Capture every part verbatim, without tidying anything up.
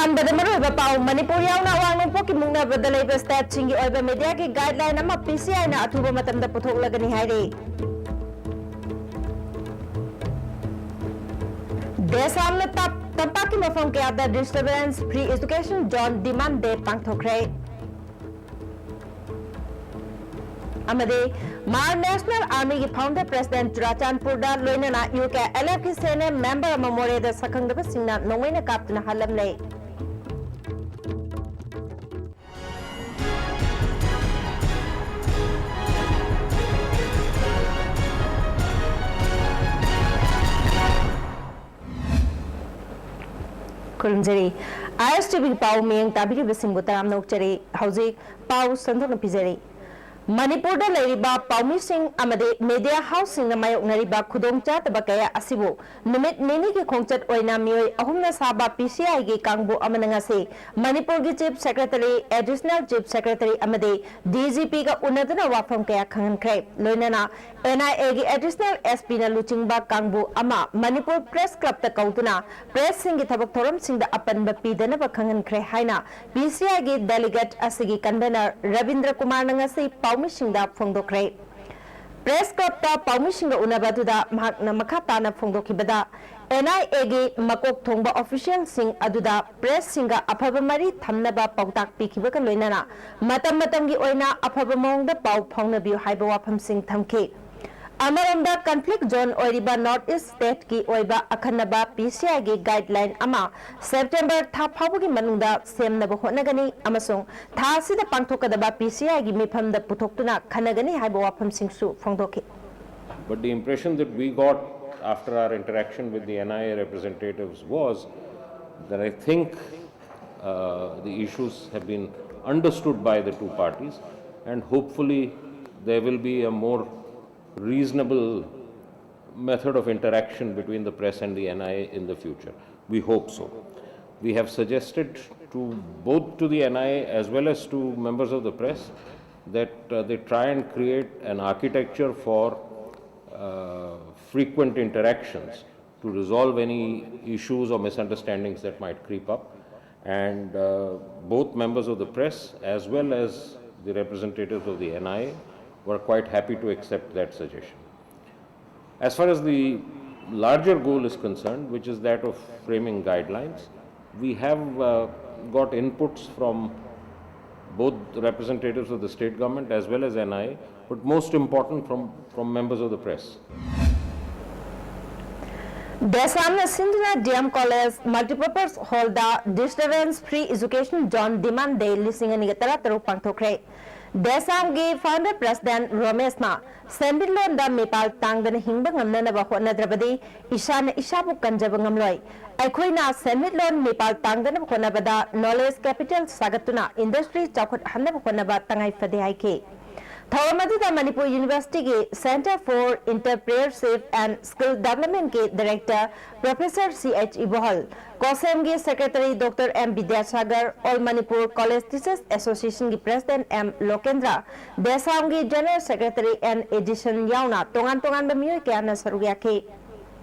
ꯑꯍꯥꯟꯕꯗ ꯃꯔꯨꯑꯣꯏꯕ ꯄꯥꯎ, ꯃꯅꯤꯄꯨꯔ ꯌꯥꯎꯅ ꯑꯋꯥꯡ ꯅꯣꯡꯄꯣꯛꯀꯤ ꯃꯨꯛꯅꯕꯗ ꯂꯩꯕ ꯁ꯭ꯇꯦꯠꯁꯤꯡꯒꯤ ꯑꯣꯏꯕ ꯃꯦꯗꯤꯌꯥꯒꯤ ꯒꯥꯏꯗꯂꯥꯏꯟ ꯑꯃ ꯄꯤ ꯁꯤ ꯑꯥꯏꯅ ꯑꯊꯨꯕ ꯃꯇꯝꯗ ꯄꯨꯊꯣꯛꯂꯒꯅꯤ ꯍꯥꯏꯔꯤ꯫ ꯗꯦꯁꯥꯝꯅ ꯇꯝꯄꯥꯛꯀꯤ ꯃꯐꯝ ꯀꯌꯥꯗ disturbance free education zone demand day ꯄꯥꯡꯊꯣꯛꯈ꯭ꯔꯦ꯫ ꯑꯃꯗꯤ ꯃꯥꯔ ꯅꯦꯁꯅꯦꯜ ꯑꯥꯔꯃꯤꯒꯤ ꯐꯥꯎꯟꯗꯔ ꯄ꯭ꯔꯦꯁꯤꯗꯦꯟꯠ ꯆꯨꯔꯥꯆꯥꯟꯄꯨꯔꯗ ꯂꯣꯏꯅꯅ ꯌꯨ ꯀꯦ ꯑꯦꯜ ꯑꯦꯐꯀꯤ ꯁꯦꯅꯤꯌꯔ ꯃꯦꯝꯕꯔ ꯑꯃ ꯃꯣꯔꯦꯗ ꯁꯛꯈꯪꯗꯕꯁꯤꯡꯅ ꯅꯣꯡꯃꯩꯅ ꯀꯥꯞꯇꯨꯅ ꯍꯥꯠꯂꯝꯂꯦ꯫ ꯈꯨꯔꯨꯝꯖꯔꯤ꯫ ꯑꯥꯏ ꯑꯦꯁ ꯇꯤ ꯚꯤꯒꯤ ꯄꯥꯎ ꯃꯤꯠꯌꯦꯡ ꯇꯥꯕꯤꯔꯤꯕꯁꯤꯡꯕꯨ ꯇꯔꯥꯝꯅ ꯑꯣꯛꯆꯔꯤ꯫ ꯍꯧꯖꯤꯛ ꯄꯥꯎ ꯁꯟꯗꯣꯛꯅ ꯄꯤꯖꯔꯤ꯫ ꯃꯅꯤꯄꯨꯔꯗ ꯂꯩꯔꯤꯕ ꯄꯥꯎꯃꯤꯁꯤꯡ ꯑꯃꯗꯤ ꯃꯦꯗꯤꯌꯥ ꯍꯥꯎꯁꯁꯤꯡꯅ ꯃꯥꯌꯣꯛꯅꯔꯤꯕ ꯈꯨꯗꯣꯡꯆꯥꯗꯕ ꯀꯌꯥ ꯑꯁꯤꯕꯨ ꯅꯨꯃꯤꯠ ꯅꯤꯅꯤꯒꯤ ꯈꯣꯡꯆꯠ ꯑꯣꯏꯅ ꯃꯤꯑꯣꯏ ꯑꯍꯨꯝꯅ ꯁꯥꯕ ꯄꯤ ꯁꯤ ꯑꯥꯏꯒꯤ ꯀꯥꯡꯕꯨ ꯑꯃꯅ ꯉꯁꯤ ꯃꯅꯤꯄꯨꯔꯒꯤ chief secretary, additional chief secretary ꯑꯃꯗꯤ ꯗꯤ ꯖꯤ ꯄꯤꯒ ꯎꯅꯗꯨꯅ ꯋꯥꯐꯝ ꯀꯌꯥ ꯈꯪꯍꯟꯈ꯭ꯔꯦ꯫ ꯂꯣꯏꯅꯅ ꯑꯦꯟ ꯑꯥꯏ ꯑꯦꯒꯤ ꯑꯦꯗꯤꯁꯅꯦꯜ ꯑꯦꯁ ꯄꯤꯅ ꯂꯨꯆꯤꯡꯕ ꯀꯥꯡꯕꯨ ꯑꯃ ꯃꯅꯤꯄꯨꯔ ꯄ꯭ꯔꯦꯁ ꯀ꯭ꯂꯕꯇ ꯀꯧꯗꯨꯅ ꯄ꯭ꯔꯦꯁꯁꯤꯡꯒꯤ ꯊꯕꯛ ꯊꯧꯔꯝꯁꯤꯡꯗ ꯑꯄꯟꯕ ꯄꯤꯗꯅꯕ ꯈꯪꯍꯟꯈ꯭ꯔꯦ ꯍꯥꯏꯅ ꯄꯤ ꯁꯤ ꯑꯥꯏꯒꯤ ꯗꯦꯂꯤꯒꯦꯠ ꯑꯁꯤꯒꯤ ꯀꯟꯚꯦꯅꯔ ꯔꯕꯤꯟꯗ꯭ꯔ ꯀꯨꯃꯥꯔꯅ ꯉꯁꯤ ꯄꯥꯎꯃꯤꯁꯤꯡꯗ ꯐꯣꯡꯗꯣꯛꯈ꯭ꯔꯦ꯫ ꯄ꯭ꯔꯦꯁ ꯀ꯭ꯂꯕꯇ ꯄꯥꯎꯃꯤꯁꯤꯡꯒ ꯎꯅꯕ ꯑꯗꯨꯗ ꯃꯍꯥꯛꯅ ꯃꯈꯥ ꯇꯥꯅ ꯐꯣꯡꯗꯣꯛꯈꯤꯕꯗ, ꯑꯦꯟ ꯑꯥꯏ ꯑꯦꯒꯤ ꯃꯀꯣꯛ ꯊꯣꯡꯕ ꯑꯣꯐꯤꯁꯤꯌꯦꯜꯁꯤꯡ ꯑꯗꯨꯗ ꯄ꯭ꯔꯦꯁꯁꯤꯡꯒ ꯑꯐꯕ ꯃꯔꯤ ꯊꯝꯅꯕ ꯄꯥꯎꯇꯥꯛ ꯄꯤꯈꯤꯕꯒ ꯂꯣꯏꯅꯅ ꯃꯇꯝ ꯃꯇꯝꯒꯤ ꯑꯣꯏꯅ ꯑꯐꯕ ꯃꯑꯣꯡꯗ ꯄꯥꯎ ꯐꯥꯎꯅꯕꯤꯌꯨ ꯍꯥꯏꯕ ꯋꯥꯐꯝꯁꯤꯡ ꯊꯝꯈꯤ꯫ ꯑꯃꯔꯣꯝꯗ, ꯀꯟꯐ꯭ꯂꯤꯛ ꯖꯣꯟ ꯑꯣꯏꯔꯤꯕ ꯅꯣꯔꯠ ꯏꯁ ꯁ꯭ꯇꯦꯠꯀꯤ ꯑꯣꯏꯕ ꯑꯈꯟꯅꯕ ꯄꯤ ꯁꯤ ꯑꯥꯏꯒꯤ ꯒꯥꯏꯗꯂꯥꯏꯟ ꯑꯃ ꯁꯦꯞꯇꯦꯝꯕꯔ ꯊꯥ ꯐꯥꯎꯕꯒꯤ ꯃꯅꯨꯡꯗ ꯁꯦꯝꯅꯕ ꯍꯣꯠꯅꯒꯅꯤ ꯑꯃꯁꯨꯡ ꯊꯥ ꯑꯁꯤꯗ ꯄꯥꯡꯊꯣꯛꯀꯗꯕ ꯄꯤ ꯁꯤ ꯑꯥꯏꯒꯤ ꯃꯤꯐꯝꯗ ꯄꯨꯊꯣꯛꯇꯨꯅ ꯈꯟꯅꯒꯅꯤ ꯍꯥꯏꯕ ꯋꯥꯐꯝꯁꯤꯡꯁꯨ ꯐꯣꯡꯗꯣꯛꯈꯤ꯫ But the impression that we got after our interaction with the N I A representatives was that I think uh, the issues have been understood by the two parties, and hopefully there will be a more reasonable method of interaction between the press and the N I A in the future. We hope so. We have suggested to both to the N I A as well as to members of the press that uh, they try and create an architecture for uh, frequent interactions to resolve any issues or misunderstandings that might creep up. And uh, both members of the press as well as the representatives of the N I A were quite happy to accept that suggestion. As far as the larger goal is concerned, which is that of framing guidelines, we have uh, got inputs from both representatives of the state government as well as N I A, but most important from, from members of the press. ꯗꯦꯁꯥꯝꯅ ꯁꯤꯟꯗꯨꯅ D M college multipurpose ꯍꯣꯜꯗ disturbance free education zone demand ꯗꯦ ꯂꯤꯁꯤꯡ ꯑꯅꯤꯒ ꯇꯔꯥꯇꯔꯨꯛ ꯄꯥꯡꯊꯣꯛꯈ꯭ꯔꯦ꯫ ꯗꯦꯁꯥꯝꯒꯤ founder president ꯔꯣꯃꯦꯁꯅ ꯁꯦꯟꯃꯤꯠꯂꯣꯟꯗ ꯃꯤꯄꯥꯜ ꯇꯥꯡꯗꯅ ꯍꯤꯡꯕ ꯉꯝꯅꯅꯕ ꯍꯣꯠꯅꯗ꯭ꯔꯕꯗꯤ ꯏꯁꯥꯅ ꯏꯁꯥꯕꯨ ꯀꯟꯖꯕ ꯉꯝꯂꯣꯏ꯫ ꯑꯩꯈꯣꯏꯅ ꯁꯦꯟꯃꯤꯠꯂꯣꯟ ꯃꯤꯄꯥꯜ ꯇꯥꯡꯗꯅꯕ ꯍꯣꯠꯅꯕꯗ ꯅꯣꯂꯦꯖ ꯀꯦꯄꯤꯇꯦꯜ ꯁꯥꯒꯠꯇꯨꯅ ꯏꯟꯗꯁꯇ꯭ꯔꯤ ꯆꯥꯎꯈꯠꯍꯟꯅꯕ ꯍꯣꯠꯅꯕ ꯇꯉꯥꯏ ꯐꯗꯦ ꯍꯥꯏꯈꯤ꯫ ꯊꯧꯔꯝ ꯑꯗꯨꯗ ꯃꯅꯤꯄꯨꯔ ꯌꯨꯅꯤꯚꯔꯁꯤꯇꯤꯒꯤ Centre for Entrepreneurship and Skill Developmentꯀꯤ director professor C H Ibohal, ꯀꯣꯁꯦꯝꯒꯤ secretary doctor M Vidyasagar, all Manipur college teachers ꯑꯦꯁꯣꯁꯤꯌꯦꯁꯟꯒꯤ ꯄ꯭ꯔꯦꯁꯤꯗꯦꯟꯠ ꯑꯦꯝ ꯂꯣꯀꯦꯟꯗ꯭ꯔ, ꯗꯦꯁꯥꯝꯒꯤ ꯖꯦꯅꯔꯦꯜ ꯁꯦꯀ꯭ꯔꯦꯇꯔꯤ ꯑꯦꯟ ꯑꯦꯗꯤꯁꯟ ꯌꯥꯎꯅ ꯇꯣꯉꯥꯟ ꯇꯣꯉꯥꯟꯕ ꯃꯤꯑꯣꯏ ꯀꯌꯥꯅ ꯁꯔꯨꯛ ꯌꯥꯈꯤ꯫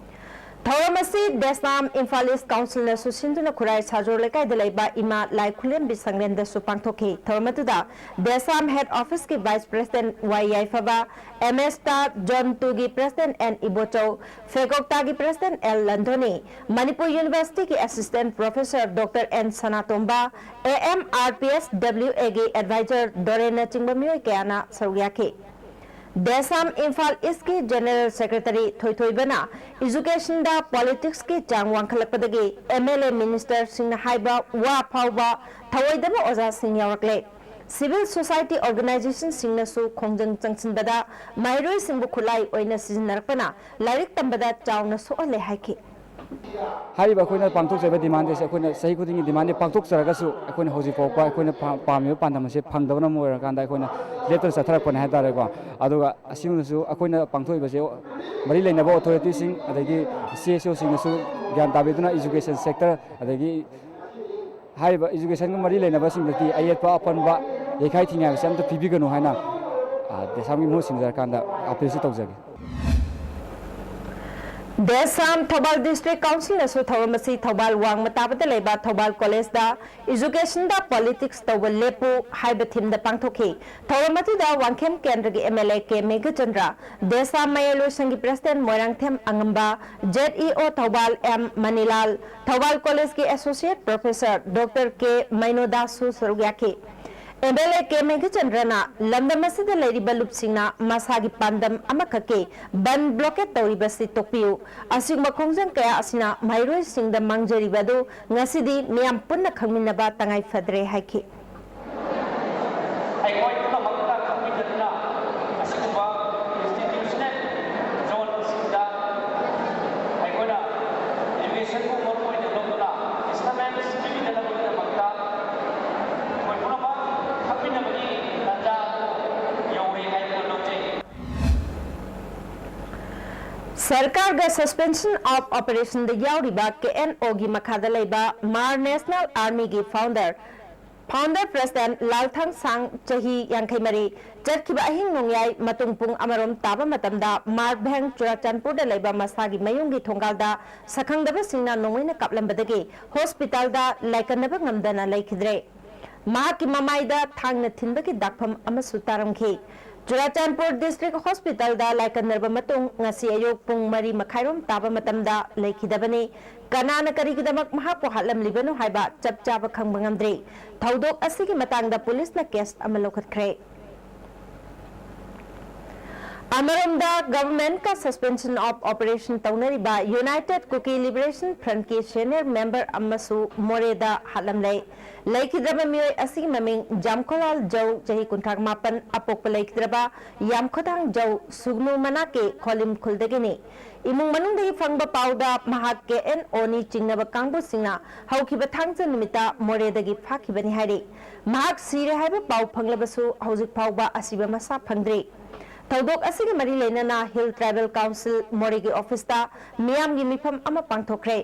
ꯊꯧꯔꯝ ꯑꯁꯤ ꯗꯦꯁꯥꯝ ꯏꯝꯐꯥꯜ ꯏꯁ ꯀꯥꯎꯟꯁꯤꯜꯅꯁꯨ ꯁꯤꯟꯗꯨꯅ ꯈꯨꯔꯥꯏ ꯁꯥꯖꯣꯔ ꯂꯩꯀꯥꯏꯗ ꯂꯩꯕ ꯏꯃꯥ ꯂꯥꯏ ꯈꯨꯂꯦꯝꯕꯤ ꯁꯪꯂꯦꯟꯗꯁꯨ ꯄꯥꯡꯊꯣꯛꯈꯤ꯫ ꯊꯧꯔꯝ ꯑꯗꯨꯗ ꯗꯦꯁꯥꯝ ꯍꯦꯗ ꯑꯣꯐꯤꯁꯀꯤ vice president Y Yaiphaba, M S ꯇꯥ ꯖꯣꯟ ꯇꯨꯒꯤ ꯄ꯭ꯔꯦꯁꯤꯗꯦꯟꯠ ꯑꯦꯟ ꯏꯕꯣꯆꯧ, ꯐꯦꯀꯣꯛꯇꯥꯒꯤ ꯄ꯭ꯔꯦꯁꯤꯗꯦꯟꯠ ꯑꯦꯜ ꯂꯟꯊꯣꯅꯤ, ꯃꯅꯤꯄꯨꯔ ꯌꯨꯅꯤꯚꯔꯁꯤꯇꯤꯒꯤ assistant professor doctor N Sanatomba, A M R P S W ꯑꯦꯒꯤ ꯑꯦꯗꯚꯥꯏꯖꯔ ꯗꯣꯔꯦꯟꯅꯆꯤꯡꯕ ꯃꯤꯑꯣꯏ ꯀꯌꯥꯅ ꯁꯔꯨꯛ ꯌꯥꯈꯤ꯫ ꯗꯦꯁꯥꯝ ꯏꯝꯐꯥꯜ ꯏꯁꯀꯤ ꯖꯦꯅꯔꯦꯜ ꯁꯦꯀ꯭ꯔꯦꯇꯔꯤ ꯊꯣꯏꯊꯣꯏꯕꯅ ꯏꯖꯨꯀꯦꯁꯟꯗ ꯄꯣꯂꯤꯇꯤꯛꯁꯀꯤ ꯆꯥꯡ ꯋꯥꯡꯈꯠꯂꯛꯄꯗꯒꯤ ꯑꯦꯝ ꯑꯦꯜ ꯑꯦ ꯃꯤꯅꯤꯁꯇꯔꯁꯤꯡꯅ ꯍꯥꯏꯕ ꯋꯥ ꯐꯥꯎꯕ ꯊꯧꯑꯣꯏꯗꯕ ꯑꯣꯖꯥꯁꯤꯡ ꯌꯥꯎꯔꯛꯂꯦ꯫ ꯁꯤꯚꯤꯜ ꯁꯣꯁꯥꯏꯇꯤ ꯑꯣꯔꯒꯅꯥꯏꯖꯦꯁꯟꯁꯤꯡꯅꯁꯨ ꯈꯣꯡꯖꯪ ꯆꯪꯁꯤꯟꯕꯗ ꯃꯍꯩꯔꯣꯏꯁꯤꯡꯕꯨ ꯈꯨꯠꯂꯥꯏ ꯑꯣꯏꯅ ꯁꯤꯖꯤꯟꯅꯔꯛꯄꯅ ꯂꯥꯏꯔꯤꯛ ꯇꯝꯕꯗ ꯆꯥꯎꯅ ꯁꯣꯛꯍꯜꯂꯦ ꯍꯥꯏꯈꯤ꯫ ꯍꯥꯏꯔꯤꯕ ꯑꯩꯈꯣꯏꯅ ꯄꯥꯡꯊꯣꯛꯆꯔꯤꯕ ꯗꯤꯃꯥꯟ ꯗꯦꯁꯦ ꯑꯩꯈꯣꯏꯅ ꯆꯍꯤ ꯈꯨꯗꯤꯡꯒꯤ ꯗꯤꯃꯥꯟ ꯗꯦ ꯄꯥꯡꯊꯣꯛꯆꯔꯒꯁꯨ ꯑꯩꯈꯣꯏꯅ ꯍꯧꯖꯤꯛ ꯐꯥꯎꯕ ꯑꯩꯈꯣꯏꯅ ꯄꯥꯝꯃꯤꯕ ꯄꯥꯟꯗꯝ ꯑꯁꯦ ꯐꯪꯗꯕꯅ ꯃꯔꯝ ꯑꯣꯏꯔꯀꯥꯟꯗ ꯑꯩꯈꯣꯏꯅ ꯂꯦꯞꯇꯅ ꯆꯠꯊꯔꯛꯄꯅꯦ ꯍꯥꯏ ꯇꯥꯔꯦꯀꯣ꯫ ꯑꯗꯨꯒ ꯑꯁꯤꯒꯨꯝꯕꯁꯨ ꯑꯩꯈꯣꯏꯅ ꯄꯥꯡꯊꯣꯛꯏꯕꯁꯦ ꯃꯔꯤ ꯂꯩꯅꯕ ꯑꯣꯊꯣꯔꯤꯇꯤꯁꯤꯡ ꯑꯗꯒꯤ ꯁꯤ ꯑꯦꯁ ꯑꯣꯁꯤꯡꯅꯁꯨ ꯒ꯭ꯌꯥꯟ ꯇꯥꯕꯤꯗꯨꯅ ꯏꯖꯨꯀꯦꯁꯟ ꯁꯦꯛꯇꯔ ꯑꯗꯒꯤ ꯍꯥꯏꯔꯤꯕ ꯏꯖꯨꯀꯦꯁꯟꯒ ꯃꯔꯤ ꯂꯩꯅꯕꯁꯤꯡꯗꯗꯤ ꯑꯌꯦꯠꯄ ꯑꯄꯟꯕ ꯌꯩꯈꯥꯏ ꯊꯤꯡꯒꯥꯏꯕꯁꯦ ꯑꯝꯇ ꯄꯤꯕꯤꯒꯅꯨ ꯍꯥꯏꯅ ꯗꯦꯁꯥꯝꯒꯤ ꯃꯍꯨꯠ ꯁꯤꯟꯖꯔꯀꯥꯟꯗ ꯑꯥꯄꯤꯜꯁꯤ ꯇꯧꯖꯒꯦ꯫ ꯗꯦꯁꯥꯝ ꯊꯧꯕꯥꯜ ꯗꯤꯁꯇ꯭ꯔꯤꯛ ꯀꯥꯎꯟꯁꯤꯜꯅꯁꯨ ꯊꯧꯔꯝ ꯑꯁꯤ ꯊꯧꯕꯥꯜ ꯋꯥꯡꯃ ꯇꯥꯕꯗ ꯂꯩꯕ ꯊꯧꯕꯥꯜ ꯀꯣꯂꯦꯖꯇ "Education ꯗ Politics ꯇꯧꯕ ꯂꯦꯞꯄꯨ" ꯍꯥꯏꯕ ꯊꯤꯝꯗ ꯄꯥꯡꯊꯣꯛꯈꯤ꯫ ꯊꯧꯔꯝ ꯑꯗꯨꯗ ꯋꯥꯡꯈꯦꯝ ꯀꯦꯟꯗ꯭ꯔꯒꯤ M L A K Meghachandra, DESAM ꯃꯌꯥꯏꯂꯣꯏꯁꯪꯒꯤ president Moirangthem Angamba, J E O Thoubal M Manilal, Thoubal ꯀꯣꯂꯦꯖꯀꯤ ꯑꯦꯁꯣꯁꯤꯌꯦꯠ ꯄ꯭ꯔꯣꯐꯦꯁꯔ ꯗꯣꯛꯇꯔ ꯀꯦ ꯃꯩꯅꯣꯗꯥꯁꯁꯨ ꯁꯔꯨꯛ ꯌꯥꯈꯤ꯫ ꯑꯦꯝ ꯑꯦꯜ ꯑꯦ ꯀꯦ ꯃꯦꯘꯆꯟꯗ꯭ꯔꯅ ꯂꯝꯗꯝ ꯑꯁꯤꯗ ꯂꯩꯔꯤꯕ ꯂꯨꯞꯁꯤꯡꯅ ꯃꯁꯥꯒꯤ ꯄꯥꯟꯗꯝ ꯑꯃꯈꯛꯀꯤ ꯕꯟ ꯕ꯭ꯂꯣꯀꯦꯠ ꯇꯧꯔꯤꯕꯁꯤ ꯇꯣꯛꯄꯤꯌꯨ꯫ ꯑꯁꯤꯒꯨꯝꯕ ꯈꯣꯡꯖꯪ ꯀꯌꯥ ꯑꯁꯤꯅ ꯃꯍꯩꯔꯣꯏꯁꯤꯡꯗ ꯃꯥꯡꯖꯔꯤꯕ ꯑꯗꯨ ꯉꯁꯤꯗꯤ ꯃꯤꯌꯥꯝ ꯄꯨꯟꯅ ꯈꯪꯃꯤꯟꯅꯕ ꯇꯉꯥꯏ ꯐꯗ꯭ꯔꯦ ꯍꯥꯏꯈꯤ꯫ ꯑꯩꯈꯣꯏ ꯄꯨꯝꯅꯃꯛꯇ ꯈꯪꯃꯤꯟꯅꯗꯨꯅ ꯑꯁꯤꯒꯨꯝꯕ ꯏꯟꯁꯇꯤꯇ꯭ꯌꯨꯁꯅꯦꯜ ꯖꯣꯟꯁꯤꯡꯗ ꯑꯩꯈꯣꯏꯅ ꯏꯗꯨꯀꯦꯁꯟꯕꯨ ꯃꯔꯨ ꯑꯣꯏꯅ ꯂꯧꯗꯨꯅ ꯏꯟꯁꯇ꯭ꯔꯨꯃꯦꯟꯁ ꯄꯤꯕꯤꯗꯅꯕꯒꯤꯗꯃꯛꯇ ꯑꯩꯈꯣꯏ ꯄꯨꯝꯅꯃꯛ ꯈꯪꯃꯤꯟꯅꯕꯒꯤ ꯇꯥꯟꯖꯥ ꯑꯗꯨ ꯌꯧꯔꯦ ꯍꯥꯏꯗꯨꯅ ꯂꯧꯖꯩ꯫ ꯁꯔꯀꯥꯔꯒ Suspension of Operation ꯗ ꯌꯥꯎꯔꯤꯕ ꯀꯦ ꯑꯦꯟ ꯑꯣ ꯒꯤ ꯃꯈꯥꯗ ꯂꯩꯕ ꯃꯥꯔ ꯅꯦꯁꯅꯦꯜ ꯑꯥꯔꯃꯤꯒꯤ ꯐꯥꯎꯟꯗꯔ, ꯐꯥꯎꯟꯗꯔ ꯄ꯭ꯔꯁꯤꯗꯦꯟ ꯂꯥꯜꯊꯥꯡꯁꯥꯡ, ꯆꯍꯤ ꯌꯥꯡꯈꯩ ꯃꯔꯤ, ꯆꯠꯈꯤꯕ ꯑꯍꯤꯡ ꯅꯣꯡꯌꯥꯏ ꯃꯇꯨꯡ ꯄꯨꯡ ꯑꯃꯔꯣꯝ ꯇꯥꯕ ꯃꯇꯝꯗ ꯃꯥꯔꯚꯦꯡ ꯆꯨꯔꯥꯆꯥꯟꯄꯨꯔꯗ ꯂꯩꯕ ꯃꯁꯥꯒꯤ ꯃꯌꯨꯝꯒꯤ ꯊꯣꯡꯒꯥꯜꯗ ꯁꯛꯈꯪꯗꯕꯁꯤꯡꯅ ꯅꯣꯡꯃꯩꯅ ꯀꯥꯞꯂꯝꯕꯗꯒꯤ ꯍꯣꯁꯄꯤꯇꯥꯜꯗ ꯂꯥꯏꯀꯠꯅꯕ ꯉꯝꯗꯅ ꯂꯩꯈꯤꯗ꯭ꯔꯦ꯫ ꯃꯍꯥꯛꯀꯤ ꯃꯃꯥꯏꯗ ꯊꯥꯡꯅ ꯊꯤꯟꯕꯒꯤ ꯗꯥꯛꯐꯝ ꯑꯃꯁꯨ ꯇꯥꯔꯝꯈꯤ꯫ ꯆꯨꯔꯥꯆꯥꯟꯄꯨꯔ ꯗꯤꯁꯇ꯭ꯔꯤꯛ ꯍꯣꯁꯄꯤꯇꯥꯜꯗ ꯂꯥꯏꯀꯠꯅꯔꯕ ꯃꯇꯨꯡ ꯉꯁꯤ ꯑꯌꯨꯛ ꯄꯨꯡ ꯃꯔꯤ ꯃꯈꯥꯏꯔꯣꯝ ꯇꯥꯕ ꯃꯇꯝꯗ ꯂꯩꯈꯤꯗꯕꯅꯤ꯫ ꯀꯅꯥꯅ ꯀꯔꯤꯒꯤꯗꯃꯛ ꯃꯍꯥꯛꯄꯨ ꯍꯥꯠꯂꯝꯂꯤꯕꯅꯣ ꯍꯥꯏꯕ ꯆꯞ ꯆꯥꯕ ꯈꯪꯕ ꯉꯝꯗ꯭ꯔꯤ꯫ ꯊꯧꯗꯣꯛ ꯑꯁꯤꯒꯤ ꯃꯇꯥꯡꯗ ꯄꯨꯂꯤꯁꯅ ꯀꯦꯁ ꯑꯃ ꯂꯧꯈꯠꯈ꯭ꯔꯦ꯫ ꯑꯃꯔꯣꯝꯗ, ꯒꯚꯔꯟꯃꯦꯟꯠꯀ Suspension of Operation ꯇꯧꯅꯔꯤꯕ United Kuki Liberation Front ꯀꯤ ꯁꯦꯅꯤꯌꯔ ꯃꯦꯝꯕꯔ ꯑꯃꯁꯨ ꯃꯣꯔꯦꯗ ꯍꯥꯠꯂꯝꯂꯦ꯫ ꯂꯩꯈꯤꯗ꯭ꯔꯕ ꯃꯤꯑꯣꯏ ꯑꯁꯤꯒꯤ ꯃꯃꯤꯡ ꯖꯥꯝꯈꯣꯂꯥꯜ ꯖꯧ, ꯆꯍꯤ ꯀꯨꯟꯊ꯭ꯔꯥ ꯃꯥꯄꯟ, ꯑꯄꯣꯛꯄ ꯂꯩꯈꯤꯗ꯭ꯔꯕ ꯌꯥꯝꯈꯣꯗꯥꯡ ꯖꯧ, ꯁꯨꯒꯅꯨ ꯃꯅꯥꯛꯀꯤ ꯈꯣꯂꯤꯝ ꯈꯨꯜꯗꯒꯤꯅꯤ꯫ ꯏꯃꯨꯡ ꯃꯅꯨꯡꯗꯒꯤ ꯐꯪꯕ ꯄꯥꯎꯗ ꯃꯍꯥꯛ ꯀꯦ ꯑꯦꯟ ꯑꯣꯅꯤ ꯆꯤꯡꯅꯕ ꯀꯥꯡꯕꯨꯁꯤꯡꯅ ꯍꯧꯈꯤꯕ ꯊꯥꯡꯖ ꯅꯨꯃꯤꯠꯇ ꯃꯣꯔꯦꯗꯒꯤ ꯐꯥꯈꯤꯕꯅꯤ ꯍꯥꯏꯔꯤ꯫ ꯃꯍꯥꯛ ꯁꯤꯔꯦ ꯍꯥꯏꯕ ꯄꯥꯎ ꯐꯪꯂꯕꯁꯨ ꯍꯧꯖꯤꯛ ꯐꯥꯎꯕ ꯑꯁꯤꯕ ꯃꯁꯥ ꯐꯪꯗ꯭ꯔꯤ꯫ ꯊꯧꯗꯣꯛ ꯑꯁꯤꯒ ꯃꯔꯤ ꯂꯩꯅꯅ ꯍꯤꯜ ꯇ꯭ꯔꯥꯏꯕꯦꯜ ꯀꯥꯎꯟꯁꯤꯜ ꯃꯣꯔꯦꯒꯤ ꯑꯣꯐꯤꯁꯇ ꯃꯤꯌꯥꯝꯒꯤ ꯃꯤꯐꯝ ꯑꯃ ꯄꯥꯡꯊꯣꯛꯈ꯭ꯔꯦ꯫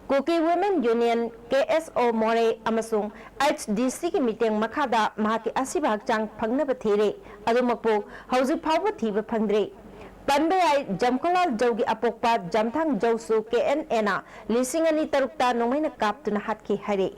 ꯀꯨꯀꯤ ꯋꯨꯃꯦꯟ ꯌꯨꯅꯤꯌꯟ, ꯀꯦ ꯑꯦꯁ ꯑꯣ ꯃꯣꯔꯦ ꯑꯃꯁꯨꯡ ꯑꯩꯆ ꯗꯤ ꯁꯤꯒꯤ ꯃꯤꯠꯌꯦꯡ ꯃꯈꯥꯗ ꯃꯍꯥꯛꯀꯤ ꯑꯁꯤꯕ ꯍꯛꯆꯥꯡ ꯐꯪꯅꯕ ꯊꯤꯔꯤ꯫ ꯑꯗꯨꯃꯛꯄꯨ ꯍꯧꯖꯤꯛ ꯐꯥꯎꯕ ꯊꯤꯕ ꯐꯪꯗ꯭ꯔꯤ꯫ ꯄꯟꯕ ꯌꯥꯏ, ꯖꯝꯈꯣꯂꯥꯜ ꯖꯧꯒꯤ ꯑꯄꯣꯛꯄ ꯖꯝꯊꯥꯡ ꯖꯧꯁꯨ ꯀꯦ ꯑꯦꯟ ꯑꯦꯅ ꯂꯤꯁꯤꯡ ꯑꯅꯤ ꯇꯔꯨꯛꯇ ꯅꯣꯡꯃꯩꯅ ꯀꯥꯞꯇꯨꯅ ꯍꯥꯠꯈꯤ ꯍꯥꯏꯔꯤ꯫